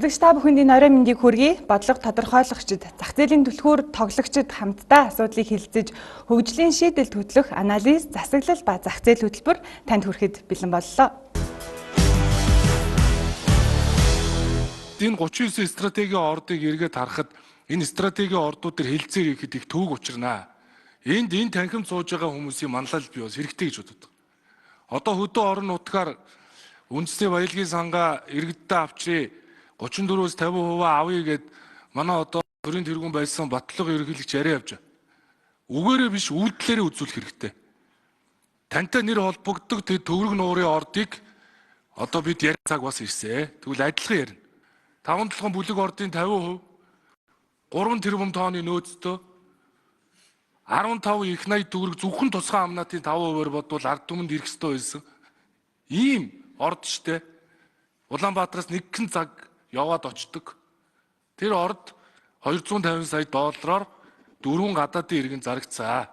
Үзэгч та бүхэнд энэ орой мэндийг хүргэе. Бодлого тодорхойлогчид, зах зээлийн түлхүүр тоглогчид хамтдаа асуудлыг хилцэж, хөгжлийн шийдэлд хөтлөх анализ, засаглал ба зах зээл хөтөлбөр танд хүрэхэд бэлэн боллоо. Энэ 39 стратегийн ордыг эргээд харахад энэ стратегийн ордууд төр хэлцээр ихэд их төвөг учирнаа. Энд энэ танхимд сууж байгаа хүмүүсийн манлайлал бий бас хэрэгтэй гэж боддог. Одоо хөдөө орон нутгаар үндэсний баялагын сангаа иргэддээ авчрээ 34-өөс 50% авъя гэд манай одоо төрийн тэргүүн байсан Батлага ерөнхийлөгч яриа явж байгаа. Үгээрээ биш, үйлдэлээрээ үзүүлэх хэрэгтэй. Тантай нэр холбогддог тэр төвөрг нуурын ордыг одоо бид ярих цаг бас ирсэн. Тэгвэл адилхан ярина. 5 толгон бүлэг ордын 50%, 3 тэрбум тооны нөөцтэй 15 их 80 төгрөг зөвхөн тусгай амнаатын 5%-аар бодвол ард түмэнд ирэх ёстой байсан. Ийм орд штэ. Улаанбаатараас нэгэн цаг яваад очдог. Тэр орд 250 сая доллараар дөрвөн гадаадын иргэн зарагцаа.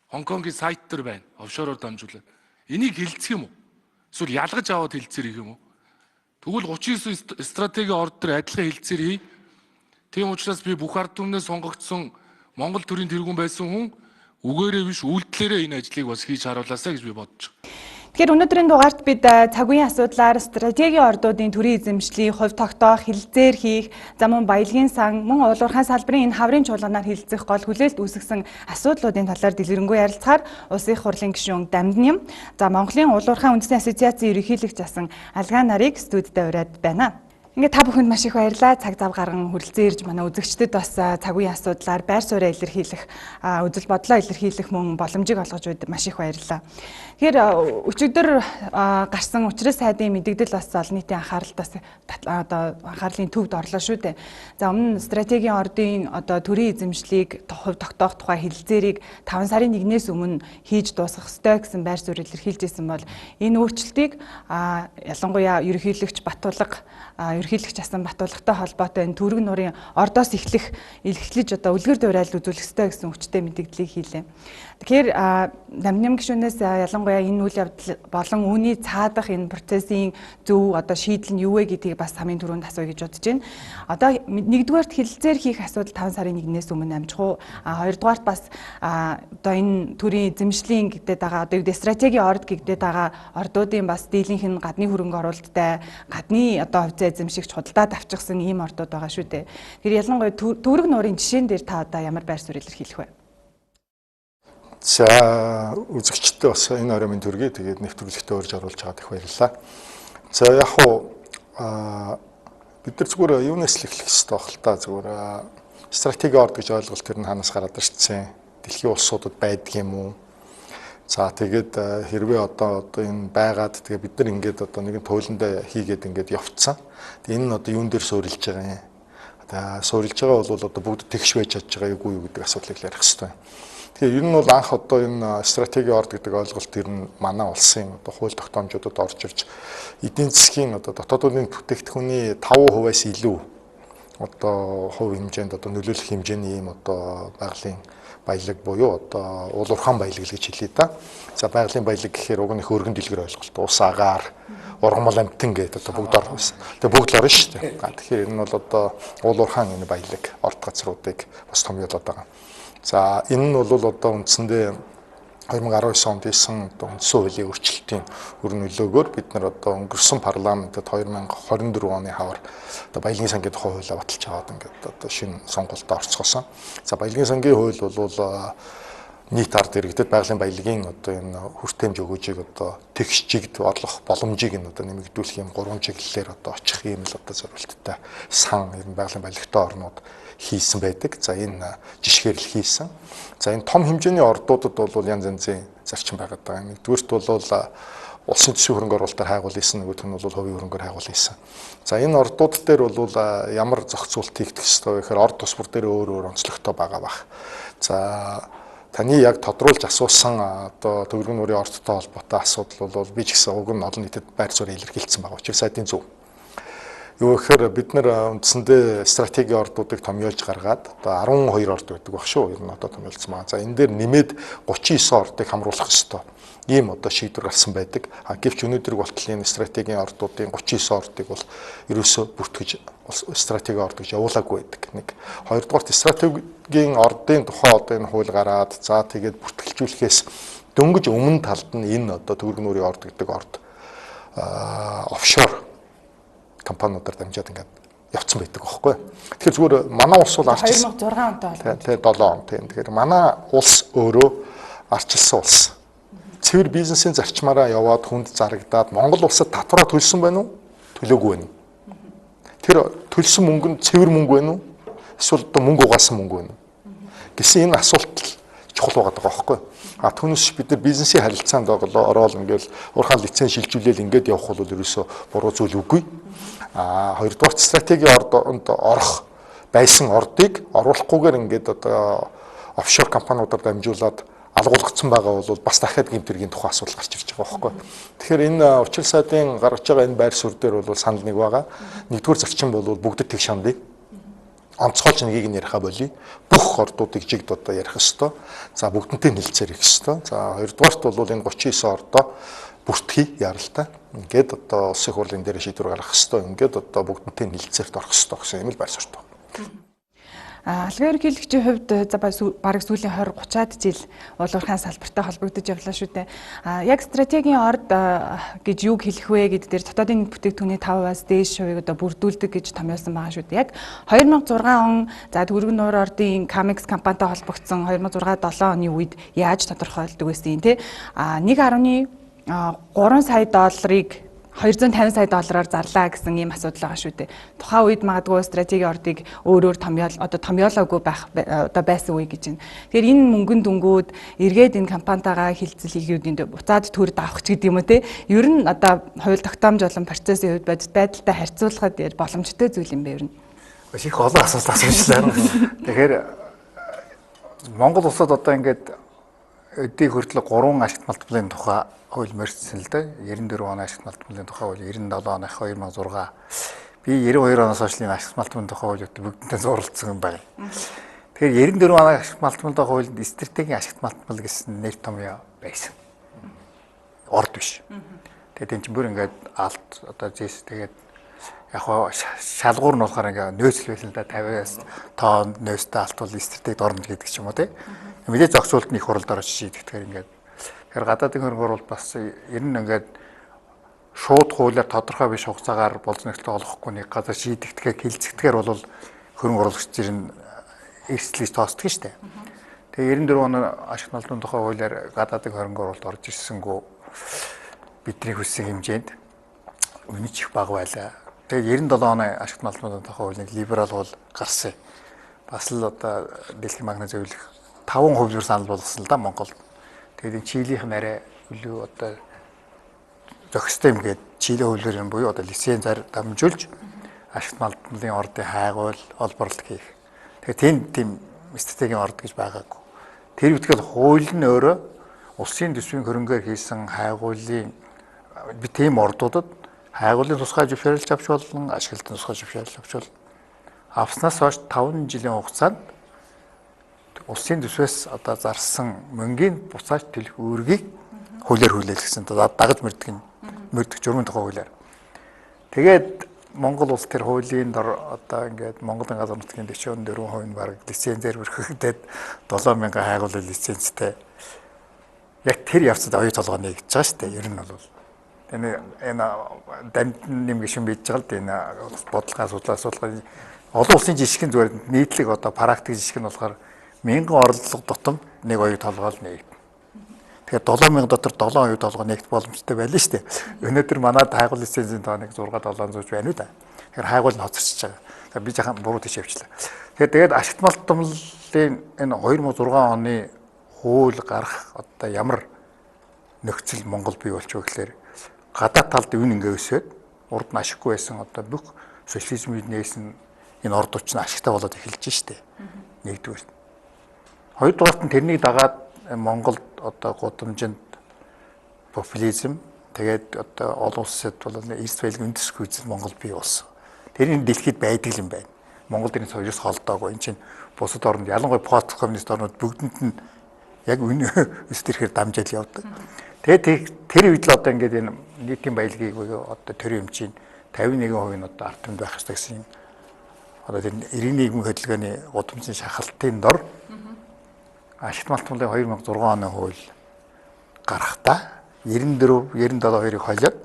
Хонконгийн сайт дээр байна. Офшороор дамжуулаад. Энийг хилцэх юм уу? Эсвэл ялгаж аваад хилцээр их юм уу? Тэгвэл 39 стратегийн орд дээр адилхан хилцээр хий. Тийм учраас би бүх ард түмнээс сонгогдсон Монгол төрийн тэргүүн байсан хүн үгээрээ биш, үйлдэлээрээ энэ ажлыг бас хийж харуулаасаа гэж би бодож байгаа. Тэгэхээр өнөөдрийн дугаарт бид цаг үеийн асуудлаар стратегийн ордуудын төрийн эзэмшлийг хувь тогтоох, хилцээр хийх, за мөн баялагын сан, мөн уул уурхайн салбарын энэ хаврын чуулганаар хилцэх гол хүлээлт үүсгэсэн асуудлуудын талаар дэлгэрэнгүй ярилцахаар Улсын их хурлын гишүүн Дамдиням, за Монголын уул уурхайн үндэсний ассоциацийн ерөнхийлөгч асан Алган нарыг студидээ уриад байна. Ингээд та бүхэнд маш их баярлалаа. Цаг зав гарган хүрэлцэн ирж манай үзэгчдэд бас цаг үеийн асуудлаар байр сууриа илэрхийлэх, үзэл бодлоо илэрхийлэх мөн боломжийг олгож өгд маш их баярлалаа. Тэгэхээр өчигдөр гарсан Учрал сайдын мэдэгдэл бас олон нийтийн анхааралд бас одоо анхаарлын төвд орлоо шүү дээ. За өмнө стратегийн ордын одоо төрийн эзэмшлийг хувь тогтоох тухай хэлэлцээрийг 5 сарын 1-ээс өмнө хийж дуусгах ёстой гэсэн байр суурь илэрхийлж ирсэн бол энэ өөрчлөлтийг ялангуяа ерөнхийлөгч Батулга, ерөнхийлөгч асан Батулгатай холбоотой энэ Төрөг нуурын ордоос эхлэх эхлэж одоо үлгэр дуурайл үзүүлэх ёстой гэсэн хүчтэй мэдэгдлийг хийлээ. Тэгэхээр Дамням гишүүнээс ялангуяа энэ үйл явдал болон үүний цаадах энэ процессын зөв одоо шийдэл нь юу вэ гэдгийг бас хамгийн түрүүнд асууя гэж бодож байна. Одоо нэгдүгээрт хилцээр хийх асуудал 5 сарын 1-ээс өмнө амжих уу? Хоёрдугаарт бас одоо энэ төрийн эзэмшлийн гэдэг байгаа одоо юу гэдэг стратегийн орд гэдэг байгаа ордуудын бас дийлэнх нь гадны хөрөнгө оруулалттай, гадны одоо хувьцаа эзэмшигч худалдаад авчихсан ийм ордууд байгаа шүү дээ. Тэгэхээр ялангуяа Төрөг нуурын жишээн дээр та одоо ямар байр суурь илэрхийлэх вэ? За үзэгчдэд бас энэ орой минь төргий. Тэгээд нэвтрүүлэгтээ урьж оруулж байгаад их баярлалаа. За яг уу бид нар зүгээр юунаас л эхлэх хэрэгтэй байх л та, зүгээр стратегийн орд гэж ойлголт тэр нь хаанаас гараад ирсэн? Дэлхийн улсуудад байдаг юм уу? За тэгээд хэрвээ одоо энэ байгаад тэгээ бид нар ингээд одоо нэгэн туйландаа хийгээд ингээд явцсан. Тэгээд энэ нь одоо юун дээр суурилж байгаа юм? За суурилж байгаа бол одоо бүгд тэгш байж чадж байгаа юу гэдэг асуудлыг л ярих хэрэгтэй. Тэгэхээр ер нь бол анх одоо энэ стратегийн орд гэдэг ойлголт ер нь манай улсын одоо хууль тогтоомжуудад орж ирж эдийн засгийн одоо дотоодын бүтээгдэхүүний 5%-аас илүү одоо хувь хэмжээнд одоо нөлөөлөх хэмжээний ийм одоо байгалийн баялаг буюу одоо уул уурхайн баялаг л гэж хэлье да. За байгалийн баялаг гэхээр уг нь их өргөн дэлгэр ойлголт. Ус, агаар, ургамал, амьтан гэдэг одоо бүгд орно. Тэгээ бүгд л орно шүү дээ. Тэгэхээр энэ нь бол одоо уул уурхайн энэ баялаг орд газруудыг бас томьёолоод байгаа. За энэ нь бол одоо үндсэндээ 2019 онд хийсэн одоо үндсэн хуулийн өөрчлөлтийн үр нөлөөгөөр бид нар одоо өнгөрсөн парламентод 2024 оны хавар одоо баялагын сангийн тухай хуулиа баталж аваад ингээд одоо шинэ сонгуульд орцгоосон. За баялагын сангийн хууль бол нийт ард иргэдэд байгалийн баялагын одоо энэ хүртээмж өгөөжийг одоо тэгш чигт орлох боломжийг нь одоо нэмэгдүүлэх юм гурван чиглэлээр одоо очих юм л одоо зорилттой сан ер нь байгалийн баялагтай орнууд хийсэн байдаг. За энэ жишгээр л хийсэн. За энэ том хэмжээний ордуудад бол янз янзын зарчим байгаад байгаа. Нэгдүгüрт бол улсын төсвийн хөрөнгө оруулалтаар хайгуул хийсэн, нөгөөх нь бол хувийн хөрөнгөөр хайгуул хийсэн. За энэ ордууд дээр бол ямар зохицуулалт хийгдэх ёстой вэ гэхээр орд тус бүр дээр өөр өөр онцлогтой байгаа бах. За таны яг тодруулж асуусан одоо Төгрөгөн нуурын ордтой холбоотой асуудал бол би ч гэсэн уг нь олон нийтэд байр суурь илэрхийлсэн байгаа. Учир сайдын зөв. Юу гэхээр бид нар үндсэндээ стратегийн ордуудыг томьёолж гаргаад одоо 12 орд байдаг баг шүү. Ер нь одоо томьёолцсон байгаа. За энэ дээр нэмээд 39 ордыг хамруулах ёстой. Ийм одоо шийдвэр гарсан байдаг. А гэвч өнөөдрийг болтол энэ стратегийн ордуудын 39 ордыг бол ерөөсөө бүртгэж стратегийн орд гэж явуулаагүй байдаг. Нэг хоёрдугаарт стратегийн ордын тухай одоо энэ хууль гараад за тэгээд бүртгэлжүүлэхээс дөнгөж өмнө талд нь энэ одоо төгрөг нүрийн орд гэдэг орд офшор компаниудаар дамжаад ингээд явцсан байдаг байхгүй. Тэгэхээр зүгээр манай улс бол арчилсан 2006 онтой холбоотой. Тийм 7 он тийм. Тэгэхээр манай улс өөрөө арчилсан улс. Цэвэр бизнесийн зарчмаараа яваад хүнд зарагдаад Монгол улсад татвараа төлсөн байна уу? Төлөөгүй байна уу? Тэр төлсөн мөнгө нь цэвэр мөнгө байна уу? Эсвэл одоо мөнгө угаасан мөнгө байна уу? Гэсэн энэ асуулт чухал байгаа байхгүй. А түүнээс бид нар бизнесийн харилцаанд ороод ингээл уурхаан лиценз шилжүүлээл ингээд явах бол ерөөсөө буруу зүйл үгүй. А хоёрдугаар стратегийн ордонд орох байсан ордыг оруулахгүйгээр ингээд одоо офшор компаниудаар дамжуулаад алгуулгдсан байгаа бол бас дахиад гэмт хэргийн тухай асуудал гарч ирж байгаа байхгүй. Тэгэхээр энэ учир сайдын гаргаж байгаа энэ байр суурь дээр бол санал нэг байгаа. Нэгдүгээр зарчим бол бүгдэд тэг шандыг онцгойлж нэгийг нь яриха болий. Бүх ордуудыг жигд одоо ярих ёстой. За бүгдэнтэй нэлцээр их ёстой. За хоёрдугаарт бол энэ 39 ордоо бүртгэе яралтай. Ингээд одоо улсын хурлын дээр шийдвэр гаргах ёстой. Ингээд одоо бүгдэнтэй нэлцээрт орох ёстой гэсэн юм л байр суурьтай. Албан ерөнхийлөгчийн хувьд за бараг сүүлийн 20 30-аад жил улуурхайн салбартай холбогдож явлаа шүү дээ. Яг стратегийн орд гэж юуг хэлэх вэ гэдэг дээр дотоодын бүтээгдэхүүний 5%-аас дээш хувийг одоо бүрдүүлдэг гэж томьёолсон байгаа шүү дээ. Яг 2006 он за Төгрөг нуур ордын Camex компанитай холбогдсон 2006 7 оны үед яаж тодорхойлдог байсан юм те? 1.3 сая долларыг 250 сая доллараар зарлаа гэсэн ийм асуудал байгаа шүү дээ. Тухайн үед магадгүй стратегийн ордыг өөрөөр томьёол одоо томьёолоогүй байх одоо байсан үе гэж байна. Тэгэхээр энэ мөнгөн дүнгууд эргээд энэ компанитайгаа хилцэл хийх үү буцаад төр давах ч гэдэг юм уу те. Ер нь одоо хууль тогтоомж болон процессын хувьд бодит байдалтай харьцуулахад боломжтой зүйл юм бэ ер нь. Бас их олон асуулт асуучлаа. Тэгэхээр Монгол улсад одоо ингээд өдийг хүртэл 3 ашигт малтмалын тухай хууль мөрчсөн л дээ. 94 оны ашигт малтмалын тухай хууль, 97 оных 2006. Би 92 оноос хойш энэ ашигт малтмалын тухай хуулиуд бүгдэнтэй зуралдсан юм байна. Тэгэхээр 94 оны ашигт малтмалын тухай хуульд стратегийн ашигт малтмал гэсэн нэр томьёо байсан. Орд биш. Тэгээд энэ чинь бүр ингээд алт одоо зэс тэгээд яг хоо шалгуур нь болохоор ингээ нөөцл байсан л да 50-аас тонн нөөцтэй алт бол стратегид орно гэдэг ч юм уу тий. Мэдээ зохицуулт нь их хуралд орж шийдэгдэхээр ингээд тэгэхээр гадаадын хөрөнгө оруулалт бас ер нь ингээд шууд хуулиар тодорхой биш хугацаагаар болцсон нөхцөл олохгүй нэг газар шийдэгдэхээр хилцэгдэхээр бол хөрөнгө оруулагч нь эрсдлийг тооцдог шүү дээ. Тэгээ 94 оны ашиг налдын тухай хуулиар гадаадын хөрөнгө оруулалт орж ирсэнгүү бидний хүссэн хэмжээнд үнэч их бага байлаа. Тэгээ 97 оны ашиг налдын тухай хуулийн либерал хууль гарсан. Бас л одоо дэлхийн банкны зөвлөх 5 хувьлуур санал болгосон л да Монголд. Тэгээд энэ Чилийнх нь арай илүү одоо зохистой юм гээд Чили хувьлуурын буюу одоо лицензаар дамжуулж ашигт малдмалын ордын хайгуул олборлолт хийх. Тэгэхээр тэнд тийм стратегийн орд гэж байгаагүй. Тэр үтгэл хууль нь өөрөө улсын төсвийн хөрөнгөөр хийсэн хайгуулын би тийм ордуудад хайгуулын тусгай зөвшөөрлж авч болно, ашиглалтын тусгай зөвшөөрөл авч болно. Авснаас хойш 5 жилийн хугацаанд улсын төсвөөс одоо зарсан мөнгийг буцааж төлөх үүргийг хуулиар хүлээлгэсэн. Дагаж мөрдөг мөрдөх журмын тухай хуулиар. Тэгээд Монгол улс тэр хуулийн дор одоо ингээд Монголын газар нутгийн 44% нь бараг лицензээр бүрхэгдээд 7000 хайгуулын лицензтэй. Яг тэр явцад оюу толгой нэгдэж байгаа шүү дээ. Ер нь бол энэ энэ дамд нэм гişүн бийж байгаа л да энэ бодлогын асуудал асуудал олон улсын жишг нь зүгээр нийтлэг одоо практик жишг нь болохоор 1000 орлого тутам нэг оюу толгой л нэгдэнэ. Тэгэхээр 7000 дотор 7 оюу толгой нэгдэх боломжтой байлаа шүү дээ. Өнөөдөр манай хайгуул лицензийн тоо нэг 6 700 байна уу да. Тэгэхээр хайгуул нь хоцорчж байгаа. Тэгэхээр би жаахан буруу тийш явчлаа. Тэгэхээр тэгээд ашигт малтмалын энэ 2006 оны хууль гарах одоо ямар нөхцөл Монгол бий болчих вэ гэхээр гадаад талд үн ингээ өсөөд урд нь ашиггүй байсан одоо бүх социализмын нээсэн энэ ордууд чинь ашигтай болоод эхэлж штэ. Нэгдүгээр. Хоёрдугаарт нь тэрнийг дагаад Монголд одоо гудамжинд популизм тэгээд одоо олон улсад бол эрс баялаг үндэсгүй үзэл Монгол бий болсон. Тэр энэ дэлхийд байдаг юм байна. Монгол дэрийн соёлоос холдоогүй. Энэ чинь бусад орнд ялангуяа пост коммунист орнууд бүгдэнд нь яг үнэ өс төрхөөр дамжаал явдаг. Тэгээд тэр үед л одоо ингээд энэ нийтийн баялагийг буюу одоо төрийн өмчийн 51% нь одоо ард түмэнд байх ёстой гэсэн одоо тэр 91 нийгмийн хөдөлгөөний гудамжийн шахалтын дор ашигт малтмалын 2006 оны хууль гарахдаа 94 97 хоёрыг холиод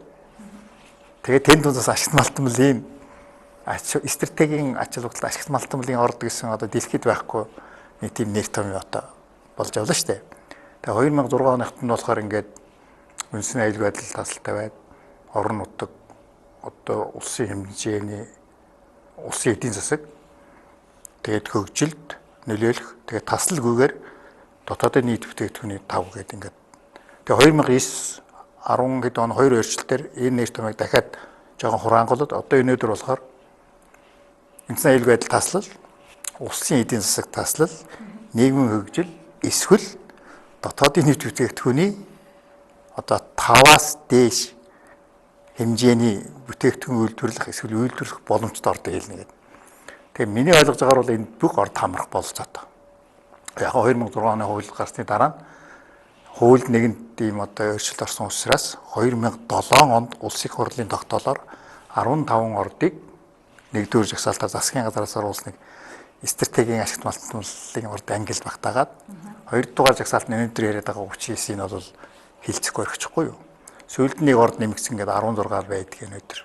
тэгээд тэн дундаас ашигт малтмалын стратегийн ач холбогдол ашигт малтмалын орд гэсэн одоо дэлхийд байхгүй нэг тийм нэр том одоо болж авлаа шүү дээ. Тэгээ 2006 оныхт нь болохоор ингээд үндэсний аюулгүй байдал тасалтай тавиад орон нутаг одоо улсын хэмжээний улсын эдийн засаг тэгээд хөгжилд нөлөөлөх тэгээд таслалгүйгээр дотоодын нийт бүтээгдэхүүний 5 гэдэг ингээд тэгээд 2009 10 хэд он хоёр өөрчлөлтөөр энэ нэр томьёог дахиад жоохон хураангуулад одоо өнөөдөр болохоор үндсэн аюулгүй байдал таслал, улсын эдийн засаг таслал, нийгмийн хөгжил эсвэл дотоодын нийт бүтээгдэхүүний одоо 5-аас дээш хэмжээний бүтээгдэхүүн үйлдвэрлэх эсвэл үйлдвэрлэх боломжтой ордог хэлнэ гэдэг. Тэгээ миний ойлгож байгаагаар бол энэ бүх орд хамрах бололцоотой. Яг 2006 оны хууль гарсны дараа нь хуульд нэгэнд ийм одоо өөрчлөлт орсон учраас 2007 онд улсын их хурлын тогтоолоор 15 ордыг нэгдүгээр жагсаалтаар засгийн газраас оруулсныг стратегийн ашигт малтмалын орд ангилд багтаагаад хоёрдугаар жагсаалт нь өнөөдөр яриад байгаа 39-ийг нь бол хилцэхгүй орхичихгүй юу. Сүүлд нэг орд нэмэгдсэн ингээд 16 байдаг өнөөдөр.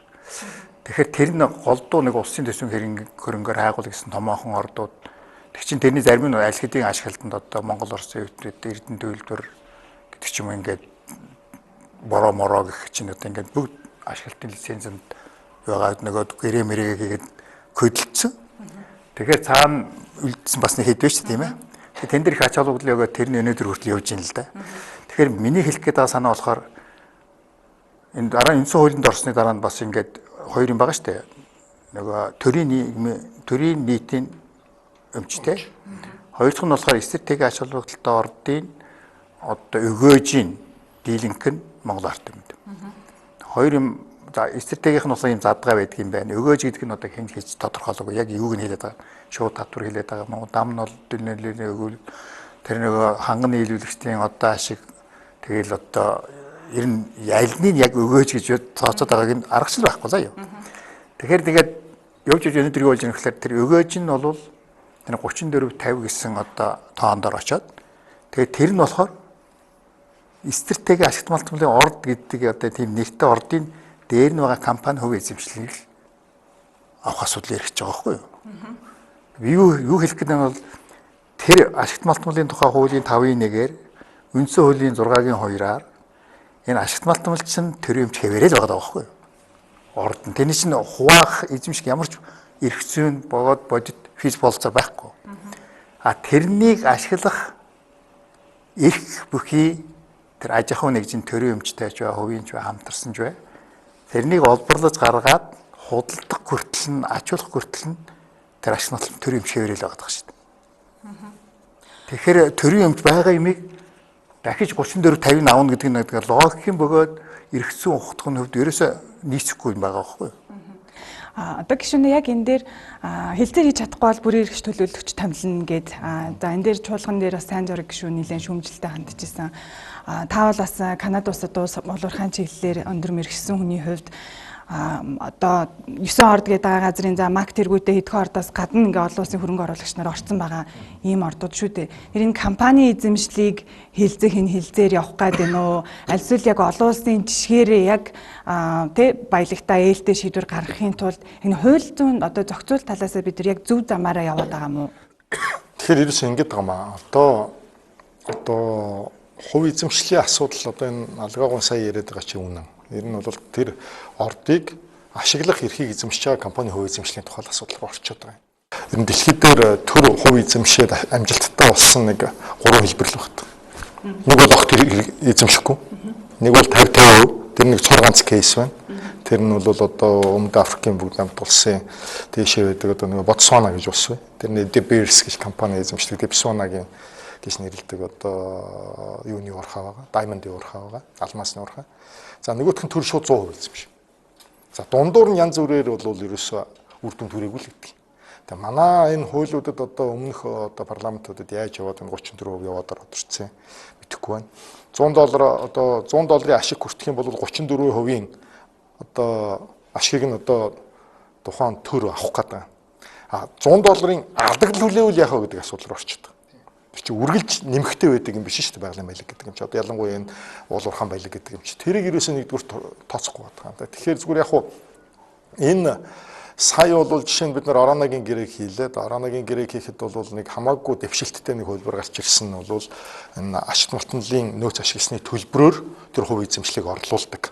Тэгэхээр тэр нь голдуу нэг улсын төсвийн хөрөнгөөр хайгуул гэсэн томоохон ордууд тэг чин тэрний зарим нь аль хэдийн ашиглалтанд одоо Монгол Оросын өвдөд Эрдэнэ төлбөр гэдэг ч юм уу ингээд бороо мороо гэх чинь одоо ингээд бүгд ашиглалтын лицензэнд байгаа нөгөө гэрээ мэрэгээ хийгээд хөдөлцсөн. Тэгэхээр цаана үлдсэн бас нэг хэд байж тийм ээ. Тэгэхээр тэн дээр их ач холбогдол өгөөд тэр нь өнөөдөр хүртэл явж байна л да. Тэгэхээр миний хэлэх гээд байгаа санаа болохоор энэ дараа үндсэн хуулинд орсны дараа нь бас ингээд хоёр юм байгаа шүү дээ. Нөгөө төрийн нийгмийн төрийн нийтийн өмчтэй. Хоёр дахь нь болохоор стратегийн ач холбогдолтой ордын одоо өгөөжийн дийлэнх нь Монгол ард түмэнд. Хоёр юм за стратегийнх нь болохоор юм задгаа байдаг юм байна. Өгөөж гэдэг нь одоо хэн хийж тодорхойлоогүй. Яг юуг нь хэлээд байгаа. Шууд татвар хэлээд байгаа. Монгол дам нь бол нөлөөний өгөөл тэр нөгөө ханган нийлүүлэгчдийн одоо ашиг тэгэл одоо ер нь ялны нь яг өгөөж гэж тооцоод байгааг нь аргачлал байхгүй заа юу. Тэгэхээр тэгээд явж явж өнөөдөр юу болж байгаа гэхээр тэр өгөөж нь бол тэр 34 50 гэсэн одоо тоон дор очоод тэгээд тэр нь болохоор стратегийн ашигт малтмалын орд гэдэг одоо тийм нэртэй ордын дээр нь байгаа компани хувь эзэмшлийг л авах асуудал яригдж байгаа байхгүй юу? Юу хэлэх гээд байна бол тэр ашигт малтмалын тухай хуулийн 5-ын 1-ээр үндсэн хуулийн 6-гийн 2-аар энэ ашигт малтмал чинь төрийн өмч хэвээрээ л байгаа байхгүй юу? Орд нь тэрний чинь хуваах эзэмших ямар ч эрх зүйн богоод бодит физ болцоо байхгүй. А тэрнийг ашиглах эрх бүхий тэр аж ахуйн нэгжийн төрийн өмчтэй ч бай, хувийн ч бай, хамтарсан ч бай. Тэрнийг олборлож гаргаад худалдах хүртэл нь, ачуулах хүртэл нь тэр ашиг малтмал төрийн өмч хэвээрээ л байгаа шүү дээ. Тэгэхээр төрийн өмч байгаа юмыг дахиж 34 50 авна гэдэг нь логикийн бөгөөд эрх зүйн ухтах нь хувьд ерөөсөө нийцэхгүй юм байгаа байхгүй юу? Одоо гишүүнээ яг энэ дээр хилцээр хийж чадахгүй бол бүрийн эрхч төлөөлөгч томилно гэд за энэ дээр чуулган дээр бас сайн зураг гишүүн нэлээд шүүмжлэлтэй хандчихсан. Та бол бас Канада улсад улуурхайн чиглэлээр өндөр мэргэшсэн хүний хувьд одоо 9 орд гэдэг байгаа газрын за мак тэргүүтээ хэдхэн ордоос гадна ингээ олон улсын хөрөнгө оруулагч нар орцсон байгаа ийм ордууд шүү дээ. Тэр энэ компани эзэмшлийг хилцэх энэ хилцээр явах гээд байна уу? Альсвал яг олон улсын жишгээрээ яг тэ баялагтаа ээлтэй шийдвэр гаргахын тулд энэ хууль зүйн одоо зохицуул талаасаа бид нар яг зөв замаараа яваад байгаа юм уу? Тэгэхээр ерөөсөө ингэж байгаа маа. Одоо хувь эзэмшлийн асуудал одоо энэ алгаагун сая яриад байгаа чинь үнэн. Ер нь бол тэр ордыг ашиглах эрхийг эзэмшиж байгаа компани хувь эзэмшлийн тухай асуудал руу орчод байгаа юм. Ер нь дэлхий дээр төр хувь эзэмшээд амжилттай болсон нэг гурван хэлбэр л байна. Нэг бол огт эзэмшихгүй. Нэг бол 50 50%. Тэр нэг цор ганц кейс байна. Тэр нь бол одоо Өмнөд Африкийн бүгд намт улсын дээшээ байдаг одоо нэг Ботсвана гэж улс байна. Тэр нэг De Beers гэж компани эзэмшдэг. Debswana-гийн гэж нэрлэдэг одоо юуны уурхай байгаа. Diamond-ийн уурхай байгаа. Алмаасны уурхай. За нөгөөх нь төр шууд 100% эзэмших. За дундуур нь янз бүрээр бол ерөөсөө үр дүн төрөөгүй л гэдэг. Тэгээ манай энэ хуулиудад одоо өмнөх одоо парламентуудад яаж яваад энэ 34% яваад ороод ирсэн мэдэхгүй байна. 100 доллар одоо 100 долларын ашиг хүртэх юм бол 34%-ийн одоо ашигыг нь одоо тухайн төр авах гэдэг. А 100 долларын алдагдал хүлээвэл яах вэ гэдэг асуудал руу орчдөг. Тэр чинь үргэлж нэмэхтэй байдаг юм биш шүү дээ, байгалийн баялаг гэдэг юм чи. Одоо ялангуяа энэ уул уурхайн баялаг гэдэг юм чи. Тэрийг ерөөсөө нэгдүгээр тооцохгүй байна. Тэгэхээр зүгээр яг хуу энэ сая бол жишээ нь бид нар Ороногийн гэрээг хийлээд, Ороногийн гэрээг хийхэд бол нэг хамаагүй дэвшилттэй нэг хувилбар гарч ирсэн нь бол энэ ашиг малтналын нөөц ашигласны төлбөрөөр тэр хувь эзэмшлийг орлуулдаг.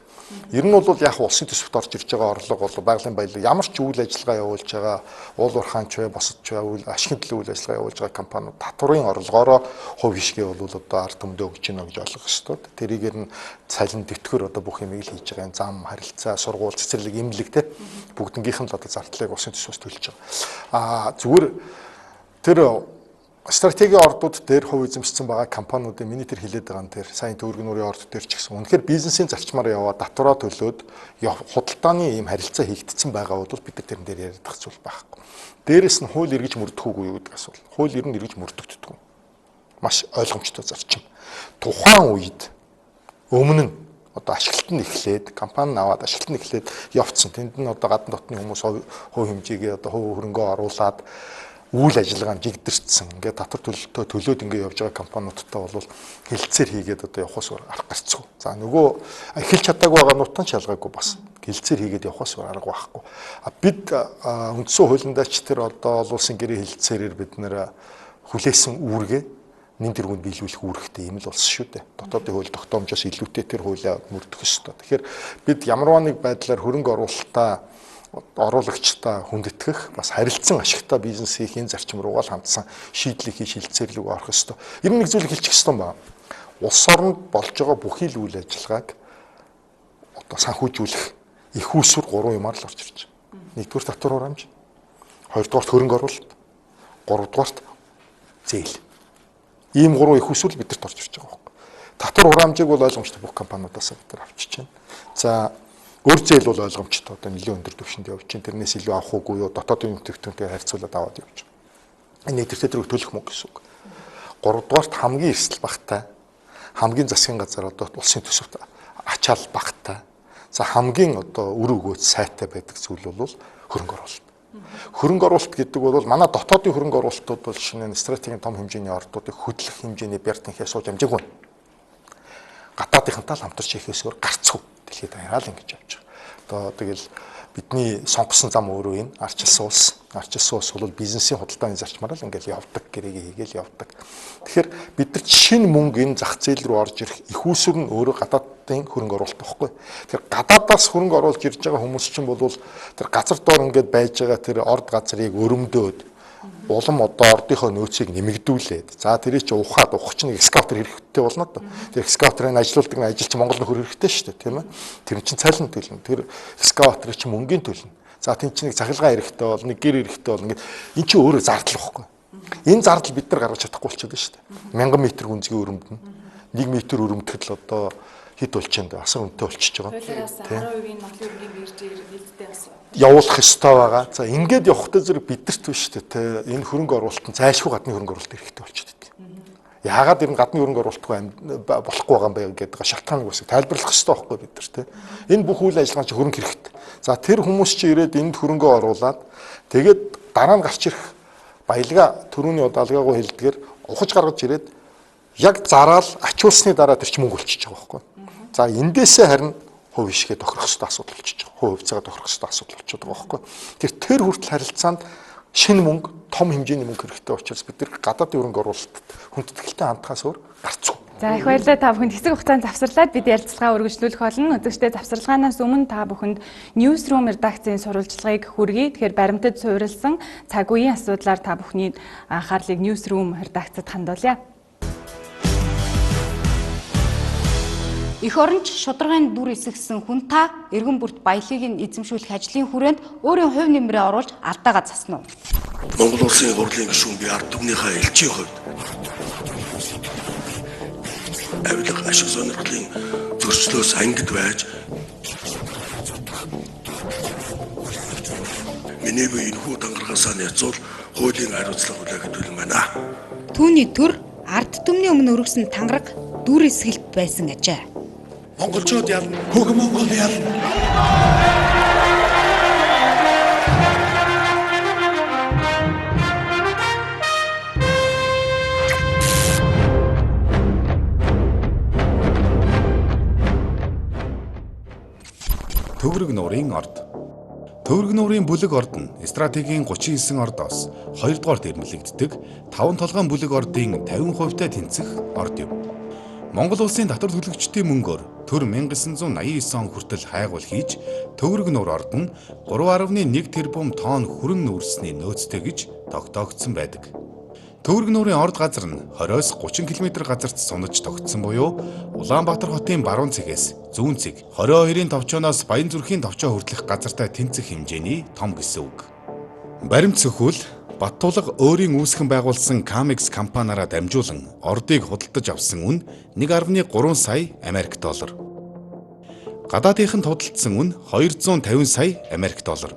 Ер нь бол яг улсын төсөвт орж ирж байгаа орлого бол байгалийн баялаг ямар ч үйл ажиллагаа явуулж байгаа уул уурхаанч бай, босод ч бай, үйл ашигын төлөө үйл ажиллагаа явуулж байгаа компаниуд татварын орлогоороо хувь хишгээ бол одоо ард түмэндээ өгч гинэ гэж ойлгох ёстой. Тэрийгээр нь цалин тэтгэр одоо бүх юмыг л хийж байгаа юм. Зам, харилцаа, сургууль, цэцэрлэг, эмнэлэг те бүгднгийнх нь л одоо зардлыг улсын төсвөөс төлж байгаа. Аа зүгээр тэр стратегийн ордууд дээр хувь эзэмшсэн байгаа компаниудын миний тэр хилээд байгаа нь тэр сайн төгрөг нүрийн орд дээр ч гэсэн үнэхээр бизнесийн зарчмаар яваа татвараа төлөөд худалдааны ийм харилцаа хийгдсэн байгаа бол бид нар тэрэн дээр яриад байх зүйл байхгүй. Дээрэс нь хууль эргэж мөрдөх үгүй юу гэдэг асуул. Хууль ер нь эргэж мөрдөгддөг. Маш ойлгомжтой зарчим. Тухайн үед өмнө нь одоо ашиглалт нь эхлээд компани аваад ашиглалт нь эхлээд явцсан. Тэнд нь одоо гадна дотны хүмүүс хувь хэмжээгээ одоо хувь хөрөнгөө оруулаад үйл ажиллагаа нь жигдэрчсэн. Ингээд татвар төлөлтөө төлөөд ингээд явж байгаа компаниудтай бол хэлцээр хийгээд одоо явахаас өөр арга гарцгүй. За нөгөө эхэлж чадаагүй байгаа нутан шалгаагүй бас хэлцээр хийгээд явахаас өөр арга байхгүй. А бид үндсэн хуулиндаа ч тэр одоо олон улсын гэрээ хэлцээрээр бид нэр хүлээсэн үүргээ нэн тэргуунд биелүүлэх үүрэгтэй юм л болсон шүү дээ. Дотоодын хууль тогтоомжоос илүүтэй тэр хуулиа мөрдөх ёстой. Тэгэхээр бид ямарваа нэг байдлаар хөрөнгө оруулалтаа оруулагчдаа хүндэтгэх бас харилцан ашигтай бизнес хийх энэ зарчим руугаа л хандсан шийдлийг хийж хилцээр рүү орох ёстой. Ер нь нэг зүйлийг хэлчих ёстой юм байна. Улс оронд болж байгаа бүхий л үйл ажиллагааг одоо санхүүжүүлэх их үүсвэр гурван юмар л орж ирж байгаа. Нэгдүгээр татвар хураамж, хоёрдугаарт хөрөнгө оруулалт, гуравдугаарт зээл. Ийм гурван их үүсвэр л бидэрт орж ирж байгаа байхгүй. Татвар хураамжийг бол ойлгомжтой бүх компаниудаас бид нар авчиж байна. За өөр зээл бол ойлгомжтой одоо нэлээд өндөр түвшинд явж чинь тэрнээс илүү авах уугүй юу дотоодын бүтээгдэхүүнтэй харьцуулаад аваад явж байгаа. Энэ тэртээ тэрэг төлөх мөнгө гэсэн үг. Гуравдугаарт хамгийн эрсдэл багтай, хамгийн засгийн газар одоо улсын төсөвт ачаал багтай. За хамгийн одоо үр өгөөж сайтай байдаг зүйл бол хөрөнгө оруулалт. Хөрөнгө оруулалт гэдэг бол манай дотоодын хөрөнгө оруулалтууд бол шинэ стратегийн том хэмжээний ордуудыг хөдлөх хэмжээний бяртынхээ сууж амжаагүй. Гадаадынхантай л хамтарч хийхээс өөр гарцгүй. Дэлхийд даяараа л ингэж явж байгаа. Одоо тэгэл бидний сонгосон зам өөрөө энэ арчилсан улс. Арчилсан улс бол бизнесийн худалдааны зарчмаар л ингээл явдаг, гэрээгээ хийгээл явдаг. Тэгэхээр бид нар шинэ мөнгө энэ зах зээл рүү орж ирэх их үүсвэр нь өөрөө гадаадын хөрөнгө оруулалт байхгүй. Тэгэхээр гадаадаас хөрөнгө оруулж ирж байгаа хүмүүс чинь бол тэр газар доор ингээд байж байгаа тэр орд газрыг өрөмдөөд улам одоо ордынхоо нөөцийг нэмэгдүүлээд за тэрийг чи ухаад ухах чинь экскаватор хэрэгтэй болно доо. Тэр экскаваторыг ажилуулдаг нь ажилч Монгол нөхөр хэрэгтэй шүү дээ, тийм ээ. Тэр чинь цалин төлнө. Тэр экскаваторыг чи мөнгөний төлнө. За тийм чинь нэг цахилгаан хэрэгтэй бол, нэг гэр хэрэгтэй бол ингээд эн чинь өөрөө зардал واخгүй. Энэ зардал бид нар гаргаж чадахгүй болчиход байна шүү дээ. 1000 м гүнзгий өрөмдөн. 1 м өрөмдөхөд л одоо хэд болчих юм бэ? Асар үнэтэй болчихж байгаа. Хуулиараас 10% Монголын өргөний биржээр нээлттэй болсон. Явуулах ёстой байгаа. За ингээд явахдаа зэрэг бидэрт биш үү те энэ хөрөнгө оруулалт нь зайлшгүй гадны хөрөнгө оруулалт хэрэгтэй болчиход байдаг. Яагаад ер нь гадны хөрөнгө оруулалтгүй болохгүй байгаа юм бэ гэдэг шалтгааныг бас тайлбарлах ёстой байхгүй бид нар те. Энэ бүх үйл ажиллагаа чи хөрөнгө хэрэгтэй. За тэр хүмүүс чи ирээд энд хөрөнгө оруулаад тэгээд дараа нь гарч ирэх баялгаа төрөүний одоо алгаагүй хэлдгээр ухаж гаргаж ирээд яг зараал ачуулсны дараа тэр чи мөнгө болчихж байгаа байхгүй. За эндээсээ харин хувь ишгээ тохирох ёстой асуудал болчихж байгаа. Хувь хувьцаагаа тохирох ёстой асуудал болчиход байгаа байхгүй. Тэр хүртэл харилцаанд шинэ мөнгө, том хэмжээний мөнгө хэрэгтэй учраас бид нар гадаадын хөрөнгө оруулалтад хүндэтгэлтэй хандхаас өөр гарцгүй. За их баярлалаа та бүхэнд хэсэг хугацаанд завсарлаад бид ярилцлагаа үргэлжлүүлэх болно. Үзэгчдээ завсарлагаанаас өмнө та бүхэнд Newsroom редакцийн сурвалжлагыг хүргэе. Тэгэхээр баримтад суурилсан цаг үеийн асуудлаар та бүхний анхаарлыг Newsroom редакцид хандуулъя. Эх оронч шударгын дүр эсгсэн хүн та эргэн бүрт баялагийг нь эзэмшүүлэх ажлын хүрээнд өөрийн хувь нэмрээ оруулж алдаагаа засна уу? Монгол Улсын хурлын гишүүн би ард түмнийхээ элчийн хувьд авилга ашиг сонирхлын зөрчлөөс ангид байж Миний бие энэхүү тангарагаас няцуул хуулийн хариуцлага хүлээхэд бэлэн байна. Түүний төр ард түмний өмнө өргөсөн тангараг дүр эсгэлт байсан ажээ. Монголчууд ялна, хөх Монгол ялна. Төгрөг нуурын орд. Төгрөг нуурын бүлэг орд нь стратегийн 39 ордоос 2 дугаарт эрмэлэгддэг 5 толгойн бүлэг ордын 50%-тай тэнцэх орд юм. Монгол улсын татвар төлөгчдийн мөнгөөр төр 1989 он хүртэл хайгуул хийж Төгрөг нуур орд нь 3.1 тэрбум тонн хүрэн нүүрсний нөөцтэй гэж тогтоогдсон байдаг. Төгрөг нуурын орд газар нь 20-оос 30 км газарт сунаж тогтсон буюу Улаанбаатар хотын баруун цэгээс зүүн цэг 22-ын товчооноос Баянзүрхийн товчоо хүртэлх газартай тэнцэх хэмжээний том гэсэн үг. Баримт сөхүүл Баттулга өөрийн үүсгэн байгуулсан Camex компаниараа дамжуулан ордыг худалдаж авсан үн 1.3 сая Америк доллар. Гадаадынханд худалдсан үн 250 сая Америк доллар.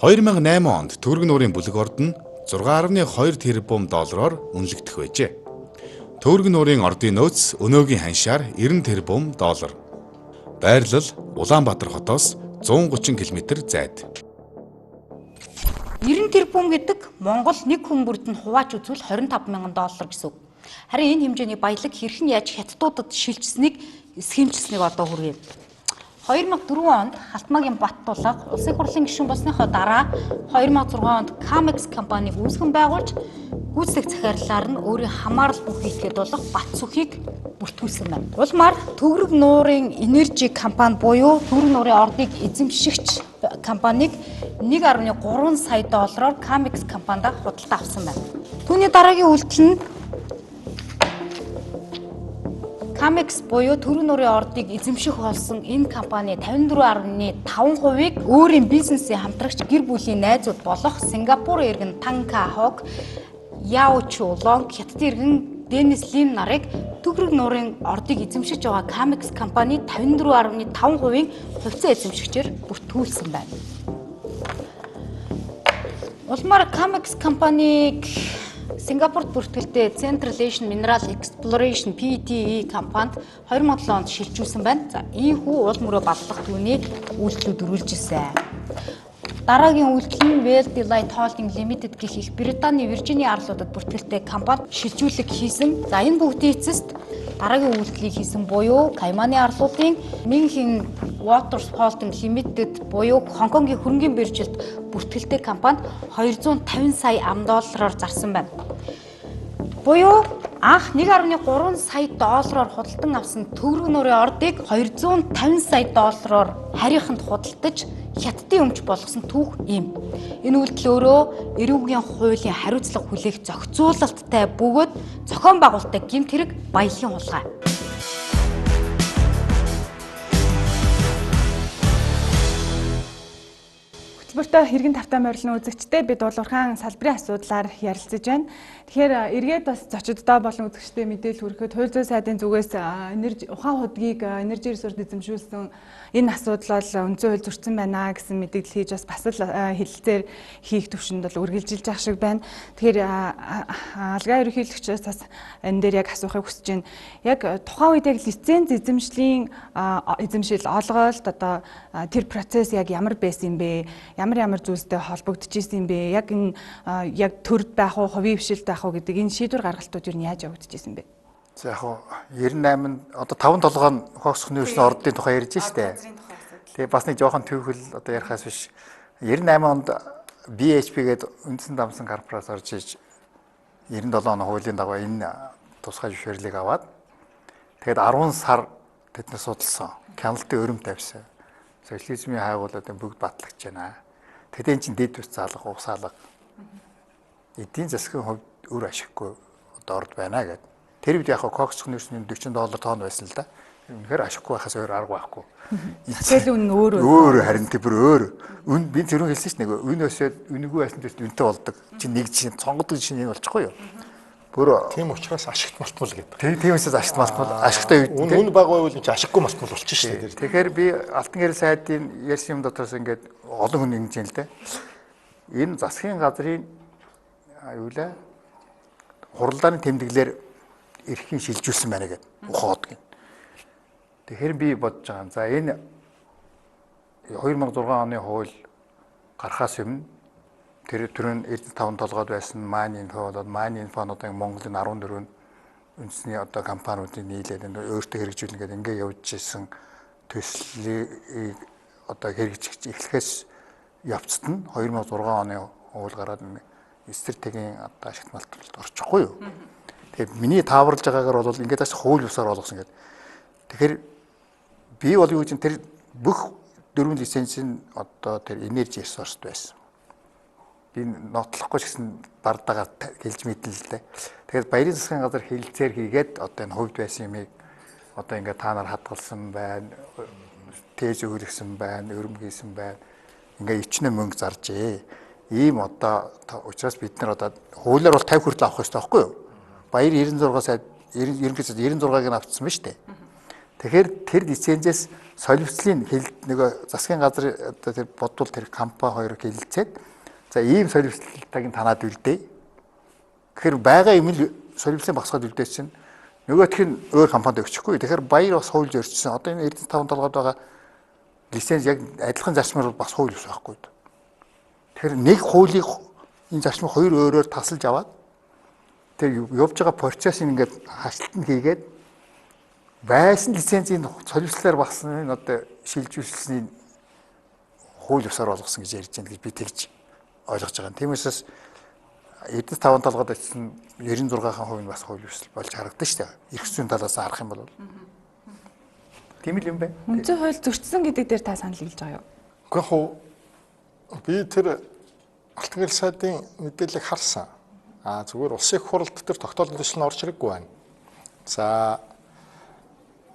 2008 онд Төгрөг нуурын бүлэг орд нь 6.2 тэрбум доллараар үнэлэгдэх байжээ. Төгрөг нуурын ордын нөөц өнөөгийн ханшаар 90 тэрбум доллар. Байрлал Улаанбаатар хотоос 130 км зайд. 90 тэрбум гэдэг Монгол нэг хүн бүрд нь хувааж үзвэл 25 мянган доллар гэсэн үг. Харин энэ хэмжээний баялаг хэрхэн яаж хятадуудад шилжсэнийг схемчсэнийг одоо хүргэе. 2004 онд Халтмаагийн Баттулга улсын хурлын гишүүн болсныхоо дараа 2006 онд Camex компаниг үүсгэн байгуулж гүйцэтгэх захирлаар нь өөрийн хамаарал бүх этгээд болох Батсүхийг бүртгүүлсэн байна. Улмаар Төгрөг нуурын энержи компани буюу Төгрөг нуурын ордыг эзэмшигч компаниг 1.3 сая доллараар Camex компанида худалдаа авсан байна. Түүний дараагийн үйлдэл нь Camex буюу Төгрөг нуурын ордыг эзэмших болсон энэ компани 54.5%-ийг өөрийн бизнесийн хамтрагч гэр бүлийн найзууд болох Сингапур иргэн Тан Ка Хог, Яо Чу Лонг, Хятадын иргэн Денис Лим нарыг Төгрөг нуурын ордыг эзэмшиж байгаа Camex компани 54.5%-ийн хувьцаа эзэмшигчээр бүртгүүлсэн байна. Улмаар Camex компаниг Сингапурт бүртгэлтэй Central Asian Mineral Exploration PTE компанид 2007 онд шилжүүлсэн байна. За, ийхүү уул мөрөө баллах түүний үйлдэлүүд үргэлжилсэн. Дараагийн үйлдэл нь Well Delight Holding Limited гэх их Британий Виржиний арлуудад бүртгэлтэй компанид шилжүүлэг хийсэн. За, энэ бүгдийн эцэст дараагийн үйлдэлийг хийсэн буюу Кайманы арлуудын Minhin Waters Holding Limited буюу Хонконгийн хөрөнгийн биржилд бүртгэлтэй компанид 250 сая ам доллараар зарсан байна. Буюу анх 1.3 сая доллараар худалдан авсан Төгрөг нуурын ордыг 250 сая доллараар харийнханд худалдаж Хятадын өмч болгосон түүх ийм. Энэ үйлдэл өөрөө эрүүгийн хуулийн хариуцлага хүлээх зохицуулалттай бөгөөд зохион байгуулалттай гэмт хэрэг баялагын хулгай. Хөтөлбөртөө хэргэн тавтай морилно үзэгчтэй бид Уулуурхайн салбарын асуудлаар ярилцаж байна. Тэгэхээр эргээд бас зочиддоо болон үзэгчтэй мэдээлэл хүргэхэд хууль зүйн сайдын зүгээс энержи ухаан худгийг энержи ресурс эзэмшүүлсэн энэ асуудал бол үндсэн хууль зөрчсөн байна гэсэн мэдээлэл хийж бас л хэлэлцээр хийх төвшөнд бол үргэлжилж байгаа шиг байна. Тэгэхээр алгаа ерөнхийлөгчөөс бас энэ дээр яг асуухыг хүсэж байна. Яг тухайн үед яг лиценз эзэмшлийн эзэмшил олголт одоо тэр процесс яг ямар байсан юм бэ? Ямар зүйлстэй холбогдож исэн юм бэ? Яг энэ яг төрд байх уу, хувийн хвшилт байх уу гэдэг энэ шийдвэр гаргалтууд юу яаж явагдаж исэн бэ? За яг хуу 98 одоо 5 толгой нь хогсох нөөцний ордын тухай ярьж штэ. Тэгээ бас нэг жоохон төвхөл одоо ярихаас биш 98 онд BHP гээд үндсэн дамсан корпорац орж иж 97 оны хуулийн дагуу энэ тусгай зөвшөөрлийг аваад тэгээд 10 сар тэд нар судалсан. Хяналтын өрөм тавьсан. Социализмын хайгуулаад бүгд батлагдж байна. Тэгэхдээ эн чинь дэд тус заалга, угсаалга. Эдийн засгийн хувьд үр ашиггүй одоо орд байна гэдэг. Тэр үед яг коксох нөөцний 40 доллар тонн байсан л да. Үнэхээр ашиггүй байхаас өөр арга байхгүй. Зээл үн өөр өөр харин тэр бүр өөр. Үн би зэрэг хэлсэн чинь нэг үн өсөөд үнэгүй байсан төст үнэтэй болдог. Чи нэг чинь цонгодог чинь энэ болчихгүй юу? Бүр тийм учраас ашигт малтмал гэдэг. Тийм учраас ашигт малтмал ашигтай үед үн бага байвал энэ чинь ашиггүй малтмал болчих шүү дээ. Тэгэхээр би Алтан гэрэл сайдын ярьсан юм дотроос ингээд олон хүн ингэж юм л дээ. Энэ засгийн газрын юу лээ хуралдааны тэмдэглэлээр эрхийн шилжүүлсэн байна гэдэг ухаад гин. Тэгэхээр би бодож байгаа юм. За энэ 2006 оны хууль гарахаас өмнө тэр түрүүн Эрдэнэ таван толгойд байсан Mine Info болоод Mine Info одоо Монголын 14 үндэсний одоо компаниудын нийлээд өөртөө хэрэгжүүлнэ гэдэг ингээ явж исэн төслийг одоо хэрэгжиж эхлэхээс явцад нь 2006 оны хууль гараад стратегийн одоо ашигт малталд орчихгүй юу. Тэгэхээр миний тааварлаж байгаагаар бол ингээд бас хууль бусаар болгосон гэдэг. Тэгэхээр би бол юу гэж тэр бүх дөрвөн лиценз нь одоо тэр энержи ресурст байсан. Би нотлохгүй ч гэсэн бардагаар хэлж мэднэ л дээ. Тэгэхээр баярын засгийн газар хэлэлцээр хийгээд одоо энэ хувьд байсан юмыг одоо ингээд та нар хадгалсан байна, тээж өгүүлсэн байна, өрөм хийсэн байна. Ингээд ичнэ мөнгө заржээ. Ийм одоо учраас бид нар одоо хуулиар бол 50 хүртэл авах ёстой байхгүй юу? Баяр 96 сая ерөнхий сайд 96-ыг нь авчихсан ба шүү дээ. Тэгэхээр тэр лицензээс солилцлын нөгөө засгийн газар одоо тэр бодвол тэр компани хоёр хэлэлцээд за ийм солилцолтойг нь танаад үлдээ. Тэгэхээр байгаа юм л солилцлын багсгаад үлдээ чинь нөгөөх нь өөр компанид өгчихгүй. Тэгэхээр баяр бас хууль зөрчсөн. Одоо энэ Эрдэнэ таван толгойд байгаа лиценз яг адилхан зарчмаар бас хууль ус байхгүй. Тэгэхээр нэг хуулийг энэ зарчмыг хоёр өөрөөр тасалж аваад тэр явж байгаа процессыг ингээд хашлтанд хийгээд байсан лицензийн солилцлоор багсан нь одоо шилжүүлсэний хууль ёсоор болгосон гэж ярьж байна гэж би тэгж ойлгож байгаа. Тийм учраас Эрдэнэ таван толгойд очсон 96% нь бас хууль ёс болж харагдана шүү дээ. Эрх зүйн талаас нь харах юм бол. Тийм л юм байна. Үндсэн хууль зөрчсөн гэдэг дээр та санал нийлж байгаа юу? Үгүй яг би тэр Алтан гэрэл сайдын мэдээллийг харсан. А зүгээр улсын их хурлд тэр тогтоолын төсөл нь орж ирээгүй байна. За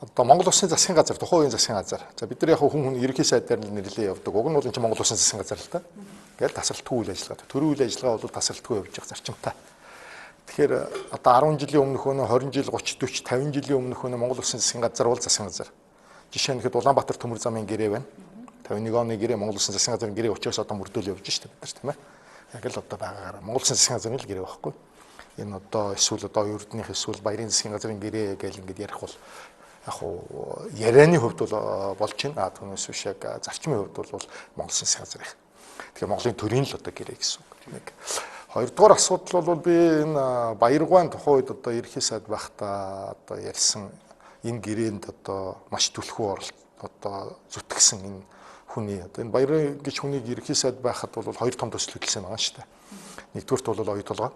одоо Монгол Улсын засгийн газар, тухайн үеийн засгийн газар. За бид нар яг хүн хүн ерөнхий сайдаар нэрлээ явдаг. Уг нь бол энэ чинь Монгол Улсын засгийн газар л да. Ингээл тасралтгүй үйл ажиллагаа. Төрийн үйл ажиллагаа бол тасралтгүй явж явах зарчимтай. Тэгэхээр одоо 10 жилийн өмнөх өнөө 20 жил 30 40 50 жилийн өмнөх өнөө Монгол Улсын засгийн газар бол засгийн газар. Жишээ нь хэд Улаанбаатар төмөр замын гэрээ байна. 51 оны гэрээ Монгол Улсын засгийн газрын гэрээ учраас одоо мөрдөөл явж штэ бид нар тийм ээ. Яг л одоо байгаагаараа Монгол Улсын засгийн газрын л гэрээ байхгүй. Энэ одоо эсвэл одоо Эрдэнийх эсвэл Баярын засгийн газрын гэрээ гэл ингээд ярих бол яг уу ярианы хувьд бол болж байна. А түүнээс биш яг зарчмын хувьд бол Монгол Улсын засгийн газар их. Тэгэхээр Монголын төрийн л одоо гэрээ гэсэн үг. Нэг. Хоёрдугаар асуудал бол би энэ Баяргуайн тухайн үед одоо ерөнхий сайд байхдаа одоо ярьсан энэ гэрээнд одоо маш түлхүү оролт одоо зүтгэсэн энэ хүний одоо энэ Баярын гэж хүнийг ерөнхий сайд байхад бол хоёр том төсөл хөдөлсөн байгаа шүү дээ. Нэгдүгüрт бол оюу толгой.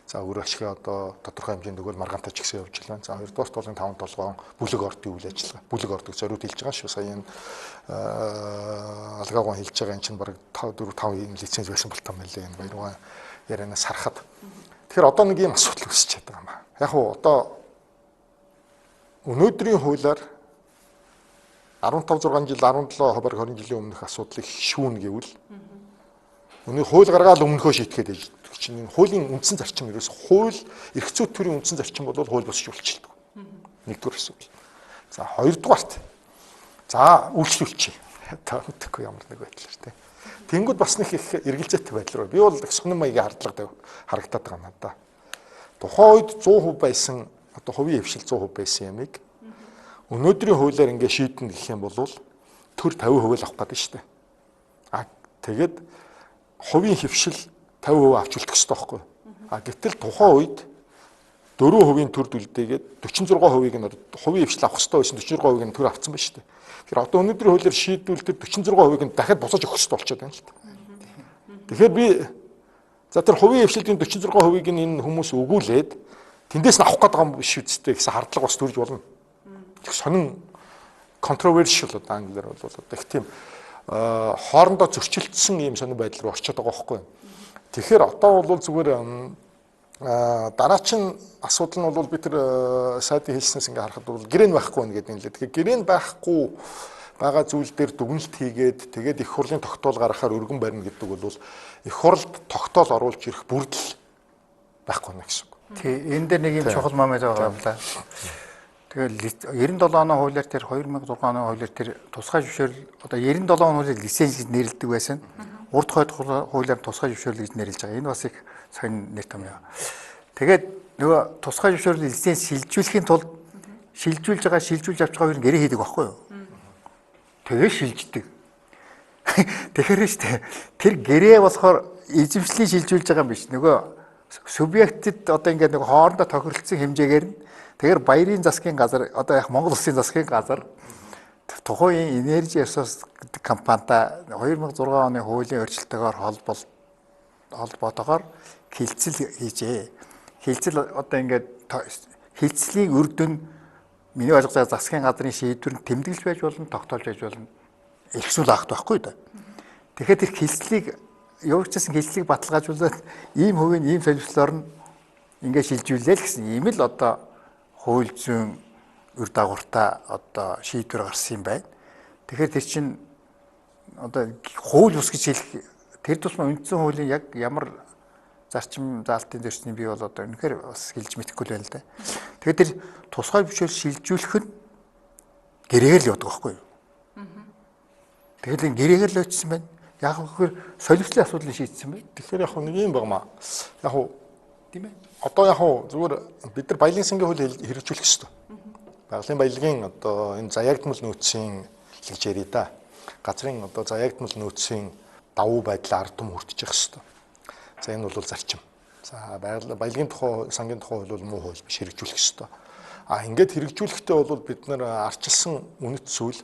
За өөр ашиг одоо тодорхой хэмжээнд өгөөл маргаантай ч гэсэн явж байна. За хоёрдугаарт бол энэ таван толгоон бүлэг ордын үйл ажиллагаа. Бүлэг ордог зориуд хэлж байгаа шүү. Сая энэ алгаагуун хэлж байгаа энэ чинь бараг 5 4 5 ийм лиценз байсан болтоо мэлээ энэ Баяргуайн ярианаас харахад. Тэгэхээр одоо нэг ийм асуудал үүсч байгаа юм аа. Яг уу одоо өнөөдрийн хуулиар 15 6 жил 17 бараг 20 жилийн өмнөх асуудлыг шүүн гэвэл өнөө хууль гаргаал өмнөхөө шийтгэхэд байж чинь энэ хуулийн үндсэн зарчим ерөөс хууль эрх зүйн төрийн үндсэн зарчим бол хууль босч үйлчилдэг. Нэгдүгээр асуудал. За хоёрдугаарт за үйлчлүүлчихье. Та мэдэхгүй ямар нэг байдлаар тий. Тэнгүүд бас нэг их эргэлзээтэй байдал руу. Би бол их сонин маягийн хардлага харагдаад байгаа юм надаа. Тухайн үед 100% байсан одоо хувийн хвшил 100% байсан ямиг өнөөдрийн хуулиар ингээ шийднэ гэх юм бол төр 50% л авах гэдэг шүү дээ. А тэгээд хувийн хвшил 50% авч үлдэх хэрэгтэй байхгүй. А гэтэл тухайн үед 4% төрд үлдээгээд 46%-ийг нь хувийн хвшил авах хэрэгтэй байсан 46%-ийг нь төр авцсан байна шүү дээ. Тэгэхээр одоо өнөөдрийн хуулиар шийдвэл тэр 46%-ийг нь дахиад буцааж өгөх хэрэгтэй болчиход байна л та. Тэгэхээр би за тэр хувийн хвшлийн 46%-ийг нь энэ хүмүүс өгүүлээд тэндээс нь авах гээд байгаа юм биш үсттэй гэсэн хардлага бас төрж болно. Их сонин controversial одоо англиар бол одоо их тийм хоорондоо зөрчилдсөн ийм сонин байдал руу орчод байгаа байхгүй. Тэгэхээр одоо бол зүгээр дараачин асуудал нь бол би тэр сайдын хэлснээс ингээ харахад бол гэрээ нь байхгүй байна гэдэг юм лээ. Тэгэхээр гэрээ нь байхгүй байгаа зүйл дээр дүгнэлт хийгээд тэгээд их хурлын тогтоол гаргахаар өргөн барина гэдэг бол их хурлд тогтоол оруулж ирэх бүрдэл байхгүй байна гэсэн үг. Тий, энэ дээр нэг юм чухал момент байгаа юм лаа. Тэгэл 97 оны хуулиар тэр 2006 оны хуулиар тэр тусгай зөвшөөрөл одоо 97 оны хуулиар лиценз гэж нэрлэдэг байсан. Урд хойд хуулиар тусгай зөвшөөрлө гэж нэрлэж байгаа. Энэ бас их сонин нэр том юм. Тэгээд нөгөө тусгай зөвшөөрлө лиценз шилжүүлэхийн тулд шилжүүлж байгаа, шилжүүлж авч байгаа хоёр гэрээ хийдэг байхгүй юу? Тэгээ шилждэг. Тэгэхээр шүү дээ. Тэр гэрээ болохоор эзэмшлийн шилжүүлж байгаа юм биш. Нөгөө субъектэд одоо ингээд нөгөө хоорондоо тохиролцсон хэмжээгээр нь тэгэхээр баярын засгийн газар одоо яг Монгол улсын засгийн газар тухайн Energy Resource гэдэг компанитай 2006 оны хуулийн өөрчлөлтөөр холбоотойгоор хилцэл хийжээ. Хилцэл одоо ингээд хилцлийн үр дүн миний ойлгож байгаа засгийн газрын шийдвэр нь тэмдэглэж байж болно, тогтоолж байж болно. Элсүүл авах байхгүй да. Тэгэхээр тэр хилцлийг явуулчихсан хилцлийг баталгаажуулаад ийм хувийн ийм солилцлоор нь ингээд шилжүүлээ л гэсэн ийм л одоо хууль зүйн үр дагавартай одоо шийдвэр гарсан юм байна. Тэгэхээр тэр чинь одоо хууль бус гэж хэлэх тэр тусмаа үндсэн хуулийн яг ямар зарчим заалтын зөрчний бий бол одоо үнэхээр бас хэлж мэдэхгүй л байна л да. Тэгэхээр тэр тусгай зөвшөөрөл шилжүүлэх нь гэрээгээр л явдаг байхгүй юу? Тэгэхээр энэ гэрээгээр л очсон байна. Яг гэхээр солилцлын асуудлыг шийдсэн байна. Тэгэхээр яг нэг юм багмаа. Яг уу тийм ээ. Одоо яг уу зүгээр бид нар баялагын сангийн хууль хэрэгжүүлэх ёстой. Байгалийн баялагын одоо энэ заяагдмал нөөцийн л гэж ярий да. Газрын одоо заяагдмал нөөцийн давуу байдлаа ард түмэн хүртэж явах ёстой. За энэ бол зарчим. За баялагын тухай сангийн тухай хууль бол муу хууль биш, хэрэгжүүлэх ёстой. А ингээд хэрэгжүүлэхдээ бол бид нар арчилсан үнэт зүйл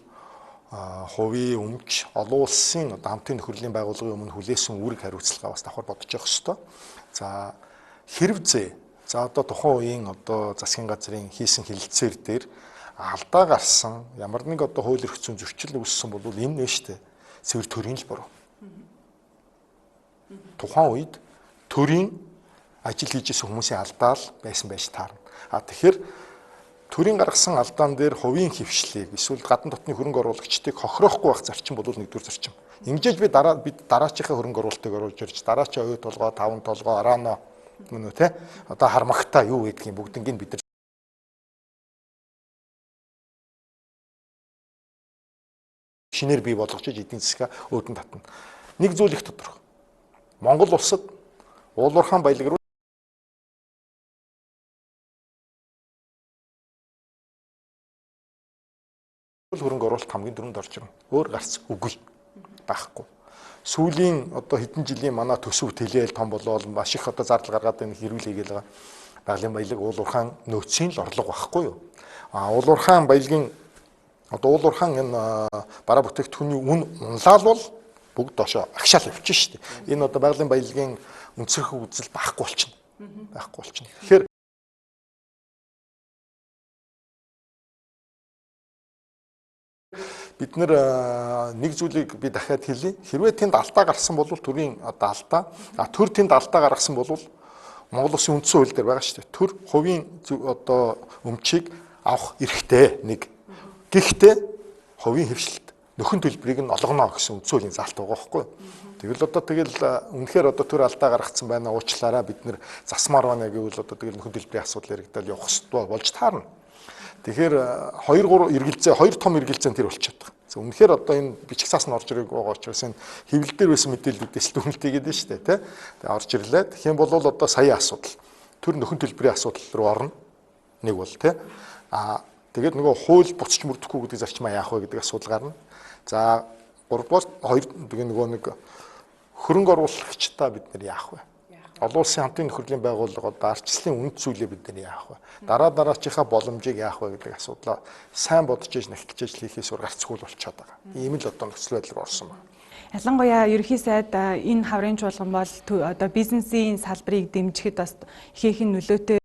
хувийн өмч олон улсын одоо хамтын нөхөрлийн байгууллагын өмнө хүлээсэн үүрэг хариуцлага бас давхар бодож явах ёстой. За хэрвзээ за одоо тухайн үеийн одоо засгийн газрын хийсэн хэлэлцээр дээр алдаа гарсан ямар нэг одоо хууль эрх зүйн зөрчил үүссэн бол энэ нэ штэ цэвэр төрийн л буруу. Тухайн үед төрийн ажил хийж исэн хүмүүсийн алдаа л байсан байж таарна. А тэгэхээр төрийн гаргасан алдаан дээр хувийн хөвшлийг эсвэл гадна дотны хөрөнгө оруулагчдыг хохироохгүй байх зарчим бол нэгдүгээр зарчим. Ингэж би дараа бид дараачийнхаа хөрөнгө оруулалтыг оруулж ирж дараачийн оюу толгой, таван толгой, араано мөн үү те одоо хармагтай юу гэдгийг бүгднийг бид нар шинээр бий болгож эдийн засгаа өөдөн татна. Нэг зүйл их тодорхой. Монгол улсад уулуурхаан баялаг руу хөрөнгө оруулалт хамгийн түрүүнд орж ирнэ. Өөр гарц үгүй байхгүй. Сүүлийн одоо хэдэн жилийн манай төсөв тэлээл том болоод маш их одоо зардал гаргаад энэ хэрүүл хийгээл байгаа. Байгалийн баялаг уулуурхаан нөөцийн л орлого байхгүй юу? А уулуурхаан баялагын одоо уулуурхаан энэ бараа бүтээгдэхүүний үн унлаал бол бүгд доошо агшаал явчих шүү дээ. Энэ одоо байгалийн баялагын өнцөрхөг үзэл байхгүй болчихно. Байхгүй болчихно. Тэгэхээр бид нэр нэг зүйлийг би дахиад хэлье. Хэрвээ тэнд алдаа гарсан бол төрийн одоо алдаа, а төр тэнд алдаа гаргасан бол Монгол улсын үндсэн хууль дээр байгаа шүү дээ. Төр хувийн одоо өмчийг авах эрхтэй нэг. Гэхдээ хувийн хэвшилт нөхөн төлбөрийг нь олгоно гэсэн үндсэн хуулийн заалт байгаа байхгүй юу? Тэгэл одоо тэгэл үнэхээр одоо төр алдаа гаргацсан байна. Уучлаарай бид нэр засмаар байна гэвэл одоо тэгэл нөхөн төлбөрийн асуудал яригдал явах ёстой болж таарна. Тэгэхээр 2 3 эргэлзээ, 2 том эргэлзээ тэр болчиход байгаа. За үнэхээр одоо энэ бичиг цаас нь орж ирэх байгаа учраас энэ хэвлэл дээр байсан мэдээллүүдээс л дүгнэлт хийгээд байна шүү дээ, тэ. Тэгээ орж ирлээ. Тэгэх юм бол одоо сая асуудал төр нөхөн төлбөрийн асуудал руу орно. Нэг бол тэ. А тэгээд нөгөө хууль буцч мөрдөхгүй гэдэг зарчмаа яах вэ гэдэг асуудал гарна. За 3 дугаар 2 тэгээ нөгөө нэг хөрөнгө оруулагчдаа бид нэр яах вэ? Олон улсын хамтын нөхөрлийн байгууллага одоо арчлалын үнэт зүйлээ бид нар яах вэ? Дараа дараачийнхаа боломжийг яах вэ гэдэг асуудлаа сайн бодож иж нэгтгэж иж хийхээс өөр гарцгүй болчиход байгаа. Ийм л одоо нөхцөл байдал руу орсон байна. Ялангуяа ерөнхий сайд энэ хаврын чуулган бол одоо бизнесийн салбарыг дэмжихэд бас ихээхэн нөлөөтэй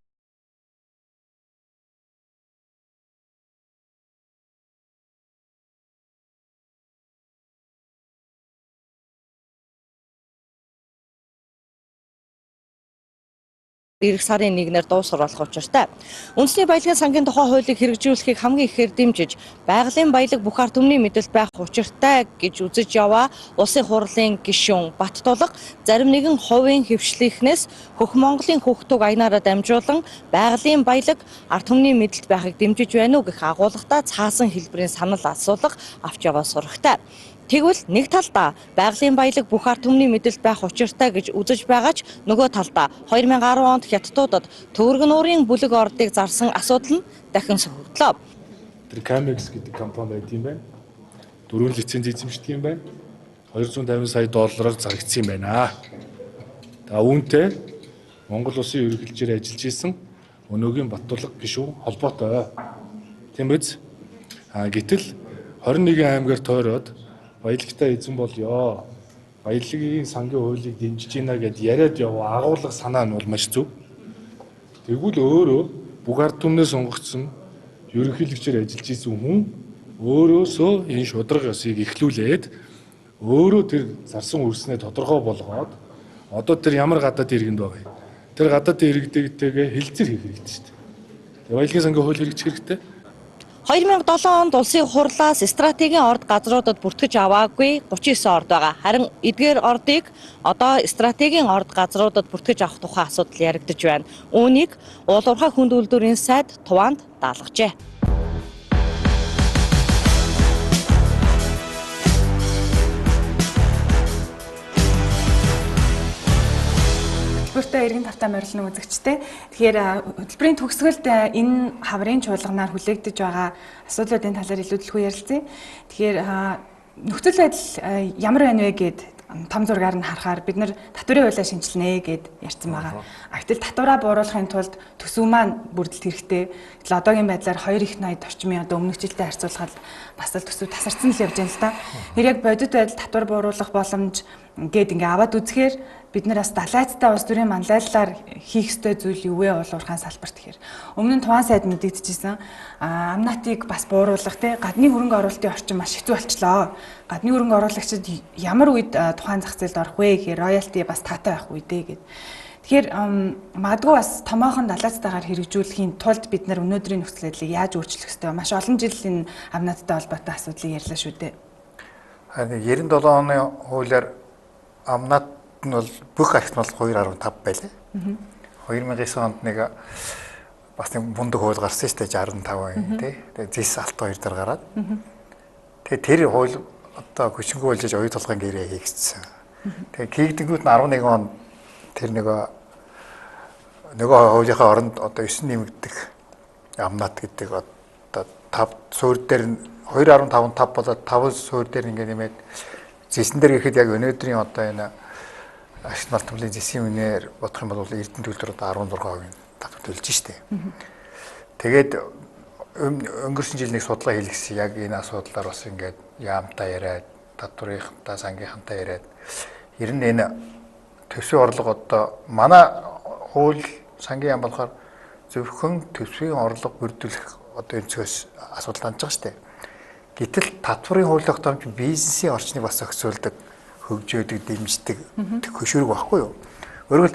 Ирэх сарын 1-ээр дуусгар болох учиртай. Үндэсний баялагын сангийн тухай хуулийг хэрэгжүүлэхийг хамгийн ихээр дэмжиж, байгалийн баялаг бүх ард түмний мэдэлд байх учиртай гэж үзэж яваа Улсын хурлын гишүүн Баттулга зарим нэгэн хувийн хэвшлийнхнээс хөх Монголын хөх туг аянаараа дамжуулан байгалийн баялаг ард түмний мэдэлд байхыг дэмжиж байна уу гэх агуулгатай цаасан хэлбэрийн санал асуулга авч яваа сурагтай. Тэгвэл нэг талдаа байгалийн баялаг бүх ард түмний мэдэлд байх учиртай гэж үзэж байгаа ч нөгөө талдаа 2010 онд хятадуудад Төвөрг нуурын бүлэг ордыг зарсан асуудал нь дахин сөхөгдлөө. Тэр Camex гэдэг компани байд юм байна. 4 лиценз эзэмшдэг юм байна. 250 сая доллараар зарагдсан юм байна. За үүнтэй Монгол улсын ерөнхийлөгчөөр ажиллаж исэн өнөөгийн Баттулга гишүүн холбоотой. Тийм биз? А гэтэл 21 аймгаар тойроод баялагтай эзэн болёо. Баялагын сангийн хуулийг дэмжиж гинэ гэд яриад яваа агуулга санаа нь бол маш зөв. Тэгвэл өөрөө бүх ард түмнээ сонгогдсон ерөнхийлөгчөөр ажиллаж исэн хүн өөрөөсөө энэ шударга ёсыг эхлүүлээд өөрөө тэр зарсан үрснээ тодорхой болгоод одоо тэр ямар гадаад иргэнд байгаа юм. Тэр гадаад иргэдтэйгээ хэлцэр хийх хэрэгтэй шүү дээ. Тэгээ баялагын сангийн хууль хэрэгжих хэрэгтэй. 2007 онд улсын хурлаас стратегийн орд газруудад бүртгэж аваагүй 39 орд байгаа. Харин эдгээр ордыг одоо стратегийн орд газруудад бүртгэж авах тухай асуудал яригдаж байна. Үүнийг уул уурхай хүнд үйлдвэрийн сайд Туваанд даалгажээ. Хөтөлбөртөө эргэн тавтай морилно үзэгчтэй. Тэгэхээр хөтөлбөрийн төгсгөлд энэ хаврын чуулганаар хүлээгдэж байгаа асуудлуудын талаар илүү дэлхүү ярилцъя. Тэгэхээр нөхцөл байдал ямар байна вэ гэд том зургаар нь харахаар бид нар татварын хуулиа шинэчлэнэ гэд ярьсан байгаа. Гэтэл татвараа бууруулахын тулд төсөв маань бүрдэлт хэрэгтэй. Гэтэл одоогийн байдлаар 2 их 80 орчмын одоо өмнөх жилтэй харьцуулахад бас л төсөв тасарсан л явж байна л да. Тэр яг бодит байдал татвар бууруулах боломж гээд ингээ аваад үзэхээр бид нар бас далайцтай улс төрийн манлайллаар хийх ёстой зүйл юу вэ уул уурхайн салбарт гэхээр өмнө нь Туваан сайд мэдэгдэжсэн амнатыг бас бууруулах те гадны хөрөнгө оруулалтын орчин маш хэцүү болчлоо. Гадны хөрөнгө оруулагчид ямар үед тухайн зах зээлд орох вэ гэхээр роялти бас таатай байх үе дээ гэд. Тэгэхээр магадгүй бас томоохон далайцтайгаар хэрэгжүүлэхийн тулд бид нар өнөөдрийн нөхцөл байдлыг яаж өөрчлөх ёстой вэ? Маш олон жил энэ амнаттай холбоотой асуудлыг ярьлаа шүү дээ. 97 оны хуулиар амнат нь бол бүх ашигт бол 2.5 байлаа. 2009 онд нэг бас нэг мундаг хууль гарсан шүү дээ 65 тий. Тэгээ зэс алт хоёр дээр гараад. Тэгээ тэр хууль одоо хүчингүй болж оюу толгойн гэрээ хийгдсэн. Тэгээ хийгдэнгүүт нь 11 он тэр нөгөө хуулийнхаа оронд одоо 9 нэмэгдэх амнат гэдэг одоо 5 суурь дээр нь 2.5 5 болоод 5 суурь дээр ингээ нэмээд зэсэн дээр гэхэд яг өнөөдрийн одоо энэ ашиг малтмлын зэсийн үнээр бодох юм бол Эрдэнэ төлөөр одоо 16% татвар төлж штэ. Тэгээд өнгөрсөн жил нэг судалгаа хийлгэсэн яг энэ асуудлаар бас ингээд яамтай яриад, татварынхантай, сангийнхантай яриад ер нь энэ төсвийн орлого одоо манай хууль сангийн яам болохоор зөвхөн төсвийн орлого бүрдүүлэх одоо өнцгөөс асуудал хандж байгаа штэ. Гэтэл татварын хууль тогтоомж бизнесийн орчныг бас зохицуулдаг, хөгжөөдөг, дэмждэг хөшүүрэг байхгүй юу? Өөрөөр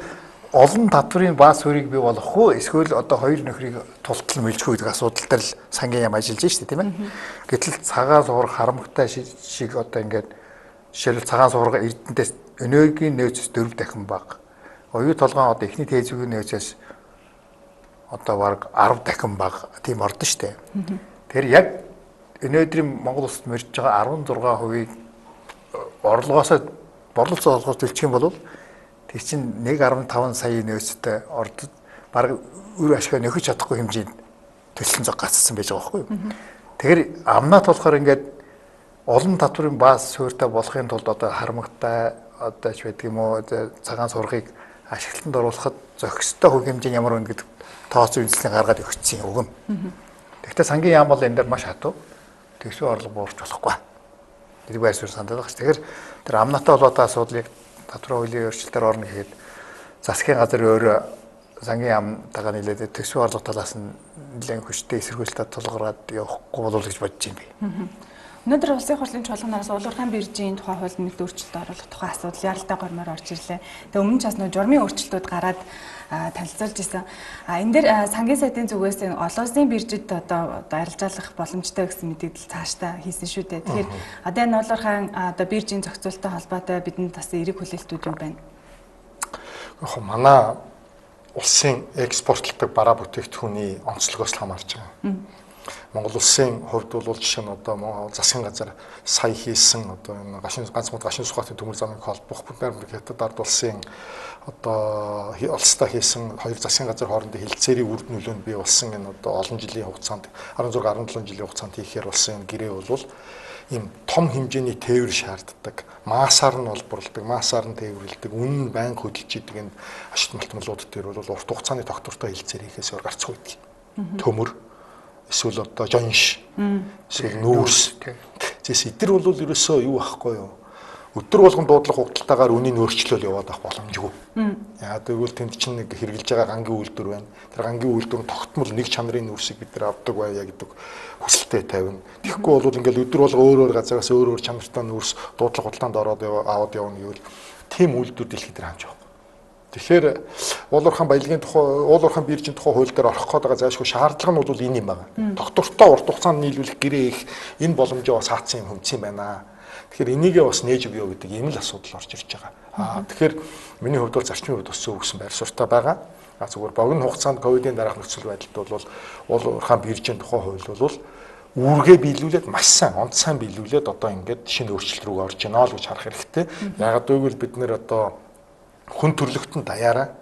олон татварын бааз суурийг бий болгох уу эсвэл одоо хоёр нөхрийг тултал мэлжих үү гэдэг асуудал дээр л сангийн яам ажиллаж штэ, тийм ээ. Гэтэл цагаан суурь харамгтай шиг одоо ингээд жишээлбэл цагаан суурга Эрдэнэтээс өнөөгийн нөөцөөс 4 дахин бага. Оюу толгойн одоо эхний тээзвийн нөөцөөс одоо бараг 10 дахин бага тийм ордон штэ. Тэр яг өнөөдрийн Монгол улсад мөрж байгаа 16%-ийг орлогоосоо борлуулалтын орлогоос төлчих юм бол тэр чинь 1.5 сая нөөцтэй ордод бараг үр ашгаа нөхөж чадахгүй хэмжээнд төлсөн зог гацсан байж байгаа байхгүй юу. Тэгэхээр амнат болохоор ингээд олон татварын бааз суурьтай болохын тулд одоо харамгтай одоо ч байдаг юм уу цагаан сургыг ашиглалтанд оруулахад зохистой хувь хэмжээ ямар вэ гэдэг тооцоо үндэслэн гаргаад өгсөн үг юм. Тэгэхдээ сангийн яам бол энэ дээр маш хатуу төсвийн орлого буурч болохгүй гэдэг байр суурь сандаад байгаа ш. Тэгэхээр тэр амнатай холбоотой асуудлыг татварын хуулийн өөрчлөлтөөр орно гэхэд засгийн газар өөрөө сангийн яамтайгаа нийлээд төсвийн орлого талаас нь нэлээд хүчтэй эсэргүүцэлтэй тулгараад явахгүй болов гэж бодож байна би. Өнөөдөр улсын хурлын чуулганараас уул уурхайн биржийн тухай хуульд нэлээд өөрчлөлт оруулах тухай асуудал яралтай гормоор орж ирлээ. Тэгээ өмнө нь ч бас нөө журмын өөрчлөлтүүд гараад танилцуулж исэн. А энэ дээр сангийн сайдын зүгээс энэ олон улсын биржид одоо арилжаалах боломжтой гэсэн мэдээлэл цаашдаа хийсэн шүү дээ. Тэгэхээр одоо энэ уул уурхайн одоо биржийн зохицуулттай холбоотой бидэнд бас эерэг хүлээлтүүд юу байна? Яг манай улсын экспортлдог бараа бүтээгдэхүүний онцлогоос л хамаарч байгаа. Монгол улсын хувьд бол жишээ нь одоо засгийн газар сая хийсэн одоо энэ гашин ганц мод гашин сухатын төмөр замыг холбох бүгд найрамдах Хятад ард улсын одоо улстай хийсэн хоёр засгийн газар хоорондын хэлцээрийн үр нөлөө нь бий болсон энэ одоо олон жилийн хугацаанд 16 17 жилийн хугацаанд хийхээр болсон энэ гэрээ бол ийм том хэмжээний тээвэр шаарддаг, массаар нь олборлдог, массаар нь тээвэрлэдэг, үнэн нь байнга хөдөлж идэг энэ ашиг малтмалууд дээр бол урт хугацааны тогтвортой хэлцээр хийхээс өөр гарцгүй байдаг. Төмөр эсвэл одоо жонш, эсвэл нүүрс. Зэс эдэр бол ерөөсөө юу байхгүй юу? Өдөр болгон дуудлага хугацаатаагаар үнийн өөрчлөлт яваад авах боломжгүй. Яа тэгвэл тэнд чинь нэг хэрглэж байгаа гангийн үйлдвэр байна. Тэр гангийн үйлдвэр нь тогтмол нэг чанарын нүүрсийг бид нар авдаг байя гэдэг хүсэлтэд тавина. Тэгэхгүй бол ингээл өдөр болго өөр өөр газараас өөр өөр чанартай нүүрс дуудлага худалдаанд ороод аваад явна гэвэл тийм үйлдвэр дэлхийд дээр хамж явахгүй. Тэгэхээр уул уурхайн баялагын тухай, уул уурхайн биржийн тухай хууль дээр орох гээд байгаа зайлшгүй шаардлага нь бол энэ юм байна. Тогтвортой урт хугацаанд нийлүүлэх гэрээ их энэ боломжоо бас хаацсан юм хөмцсөн байна. Тэгэхээр энийгээ бас нээж өгөө гэдэг ийм л асуудал орж ирж байгаа. Тэгэхээр миний хувьд бол зарчмын хувьд бас зөв гэсэн байр суурьтай байгаа. Зүгээр богино хугацаанд ковидын дараах нөхцөл байдалд бол уул уурхайн биржийн тухай хууль бол үүргээ биелүүлээд маш сайн, онд сайн биелүүлээд одоо ингээд шинэ өөрчлөлт рүү орж байна л гэж харах хэрэгтэй. Яагаад гэвэл бид нэр одоо хүн төрлөختөн даяараа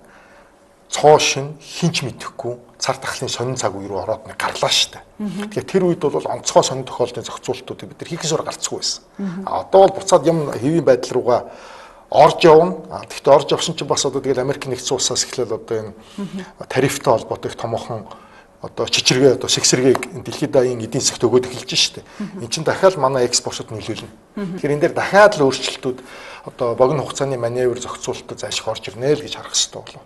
цоо шин хинч мэдэхгүй цар тахлын сонин цаг үе рүү ороод нэг гарлаа шүү дээ. Тэгэхээр тэр үед бол онцгой сонин тохиолдлын зохицуултуудыг бид нар хийхээс өөр гарцгүй байсан. А одоо бол буцаад юм хэвийн байдал руугаа орж явна. Тэгэхдээ орж явсан чинь бас одоо тэгэл Америк нэгдсэн улсаас эхлээл одоо энэ тарифтай холбоотой их томоохон одоо чичиргээ одоо сэгсэргээг дэлхийд даяын эдийн засагт өгөөд эхэлж штэ. Энд чинь дахиад манай экспортод нөлөөлнө. Тэгэхээр энэ дээр дахиад л өөрчлөлтүүд одоо богино хугацааны маневр зохицуултууд зайлшгүй орж ирнэ л гэж харах хэрэгтэй болов.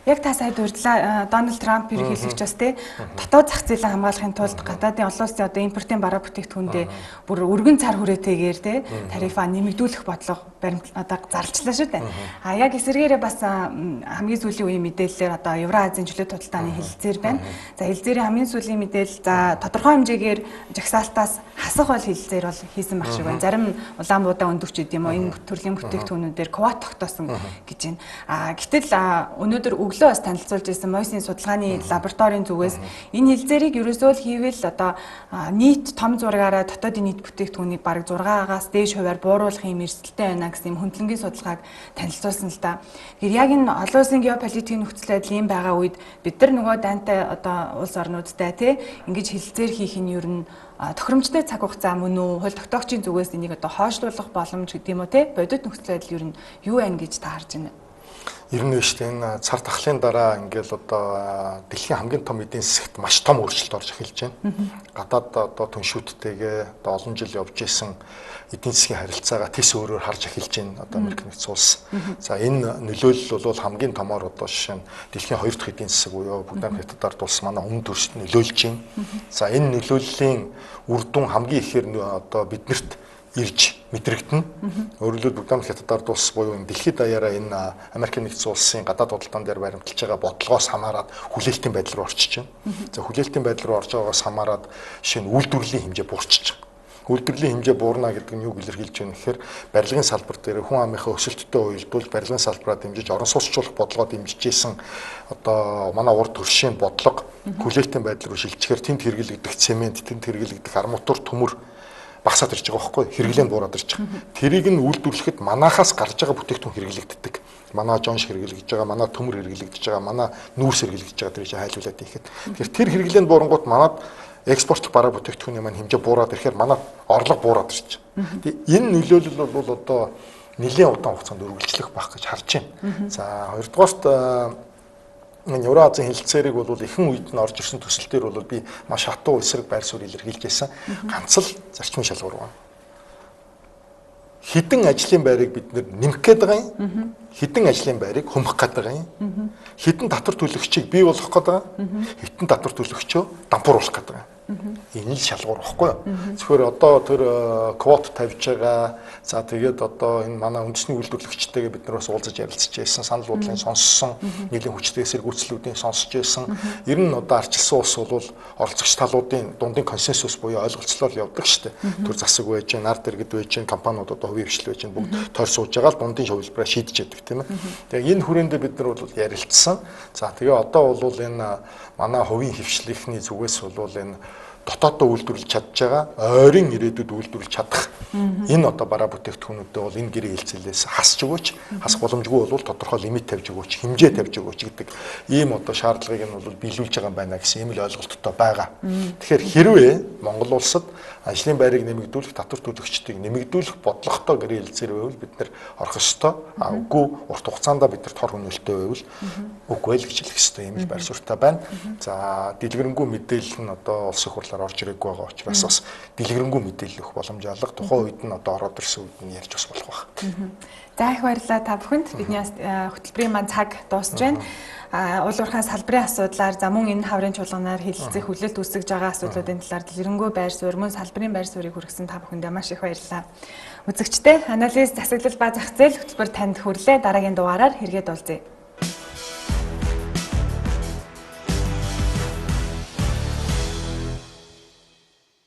Яг та сая дурдлаа Дональд Трамп ерөнхийлөгч бас тий дотоод зах зээлээ хамгаалахын тулд гадаадын олон улсын одоо импортын бараа бүтээгдэхүүндээ бүр өргөн цар хүрээтэйгээр тий тарифаа нэмэгдүүлэх бодлого баримт одоо зарлчлаа шүү дээ. А яг эсвэргээрээ бас хамгийн сүүлийн үеийн мэдээллээр одоо Евроазийн чөлөөт худалдааны хэлэлцээр байна. За хэлэлцээрийн хамгийн сүүлийн мэдээлэл за тодорхой хэмжээгээр жагсаалтаас хасах бол хэлэлцээр бол хийсэн байх шиг байна. Зарим улаанбуудаа өндөгч гэдэм үү энэ төрлийн бүтээгдэхүүнүүдээр квот тогтоосон гэж байна. А гэтэл өнөөдөр өглөө бас танилцуулж ирсэн Мойсийн судалгааны лабораторийн зүгээс энэ хэлцээрийг ерөөсөө л хийвэл одоо нийт том зургаараа дотоодын нийт бүтээгдэхүүнийг бараг 6-аас дээш хувиар бууруулах юм эрсдэлтэй байна гэсэн юм хөндлөнгийн судалгааг танилцуулсан л да. Тэгэхээр яг энэ олон улсын геополитикийн нөхцөл байдал ийм байгаа үед бид нар нөгөө дайнтай одоо улс орнуудтай тий ингэж хэлцээр хийх нь ер нь тохиромжтой цаг хугацаа мөн үү? Хууль тогтоогчийн зүгээс энийг одоо хойшлуулах боломж гэдэг юм уу тий бодит нөхцөл байдал ер нь юу байна гэж та харж байна? Ер нь биш энэ цар тахлын дараа ингээл одоо дэлхийн хамгийн том эдийн засагт маш том өөрчлөлт орж эхэлж байна. Гадаад одоо түншүүдтэйгээ одоо олон жил явж исэн эдийн засгийн харилцаагаа тэс өөрөөр харж эхэлж байна. Одоо Америк нэгдсэн улс. За энэ нөлөөлөл бол хамгийн томоор одоо жишээ нь дэлхийн хоёр дахь эдийн засаг буюу бүгд найрамдах Хятад ард улс манай өмнө төршид нөлөөлж байна. За энэ нөлөөллийн үр дүн хамгийн ихээр одоо биднэрт ирж мэдрэгдэнэ. Өөрөөр хэлбэл бүгд найрамдах Хятад ард улс буюу энэ дэлхийд даяараа энэ Америк нэгдсэн улсын гадаад худалдаан дээр баримталж байгаа бодлогоос хамаарат хүлээлтийн байдал руу орчиж байна. За хүлээлтийн байдал руу орж байгаагаас хамаарат шинэ үйлдвэрлэлийн хэмжээ буурчиж байгаа. Үйлдвэрлэлийн хэмжээ буурна гэдэг нь юуг илэрхийлж байна гэхээр барилгын салбар дээр хүн амынхаа өсөлттэй уялдуулж барилгын салбараа дэмжиж орон сууцчлах бодлогоо дэмжиж исэн одоо манай урд төршийн бодлого хүлээлтийн байдал руу шилжихээр тэнд хэрэглэгдэх цемент, тэнд хэрэглэгдэх арматур, төмөр багасаад ирж байгаа байхгүй хэрэглээнд буураад ирж байгаа. Тэрийг нь үйлдвэрлэхэд манахаас гарч байгаа бүтээгдэхүүн хэрэглэгддэг. Манай жонш хэрэглэгдэж байгаа, манай төмөр хэрэглэгдэж байгаа, манай нүүрс хэрэглэгдэж байгаа тэрийг хайлуулад ихэд. Тэгэхээр тэр хэрэглээнд буурангууд манад экспортлох бараа бүтээгдэхүүний маань хэмжээ буураад ирэхээр манай орлого буураад ирж байгаа. Тэгээ энэ нөлөөлөл бол одоо нэлээд удаан хугацаанд үргэлжлэх байх гэж харж байна. За хоёрдугаарт энэ Евроазийн хэлэлцээрийг бол ихэнх үед нь орж ирсэн төсөл дээр бол би маш хатуу эсрэг байр суурь илэрхийлж байсан. Ганц л зарчмын шалгуур байна. Хэдэн ажлын байрыг бид нэмэх гээд байгаа юм. Хэдэн ажлын байрыг хөмөх гээд байгаа юм. Хэдэн татвар төлөгчийг бий болгох гээд байгаа. Хэдэн татвар төлөгчөө дампууруулах гээд байгаа юм. Энэ л шалгуур багхгүй юу? Зөвхөн одоо тэр квот тавьж байгаа. За тэгээд одоо энэ манай үндэсний үйлдвэрлэгчтэйгээ бид нар бас уулзаж ярилцж байсан, санал бодлын сонссон, нийлэн хүчтэй эсэргүүцлүүдийн сонсч байсан. Ер нь одоо арчилсан улс бол оролцогч талуудын дундын консенсус буюу ойлголцлоор явдаг шүү дээ. Төр засаг байж, нар дэргэд байж, компаниуд одоо хувийн хвшил байж, бүгд тойр сууж байгаа л дундын хувилбараа шийдэж яадаг тийм ээ. Тэгээ энэ хүрээндээ бид нар бол ярилцсан. За тэгээ одоо бол энэ манай хувийн хвшлийнхний зүгээс бол энэ дотооддоо үйлдвэрлэж чадж байгаа, ойрын ирээдүйд үйлдвэрлэж чадах энэ одоо бараа бүтээгдэхүүнүүдээ бол энэ гэрээ хэлцээлээс хасч өгөөч, хасах боломжгүй бол тодорхой лимит тавьж өгөөч, хэмжээ тавьж өгөөч гэдэг ийм одоо шаардлагыг нь бол биелүүлж байгаа юм байна гэсэн ийм л ойлголттой байгаа. Тэгэхээр хэрвээ Монгол улсад ажлын байрыг нэмэгдүүлэх, татвар төлөгчдийг нэмэгдүүлэх бодлоготой гэрээ хэлцээр байвал бид нэр орох ёстой. А үгүй урт хугацаанд бид нар тор хөнөөлттэй байвал үгүй л гэж хэлэх ёстой ийм л байр суурьтай байна. За дэлгэрэнгүй мэдээлэл нь одоо улсын хурлаар орж ирээгүй байгаа учраас бас дэлгэрэнгүй мэдээлэл өгөх боломж алга. Тухайн үед нь одоо ороод ирсэн үед нь ярьж бас болох байх. За их баярлалаа та бүхэнд. Бидний хөтөлбөрийн маань цаг дуусж байна. Уул уурхайн салбарын асуудлаар за мөн энэ хаврын чуулганаар хэлэлцэх хүлээлт үүсгэж байгаа асуудлуудын талаар дэлгэрэнгүй байр суурь мөн салбарын байр суурийг хүргэсэн та бүхэндээ маш их баярлалаа. Үзэгчдээ анализ, засаглал ба зах зээл хөтөлбөр танд хүрлээ. Дараагийн дугаараар хэрэгэд уулзъя.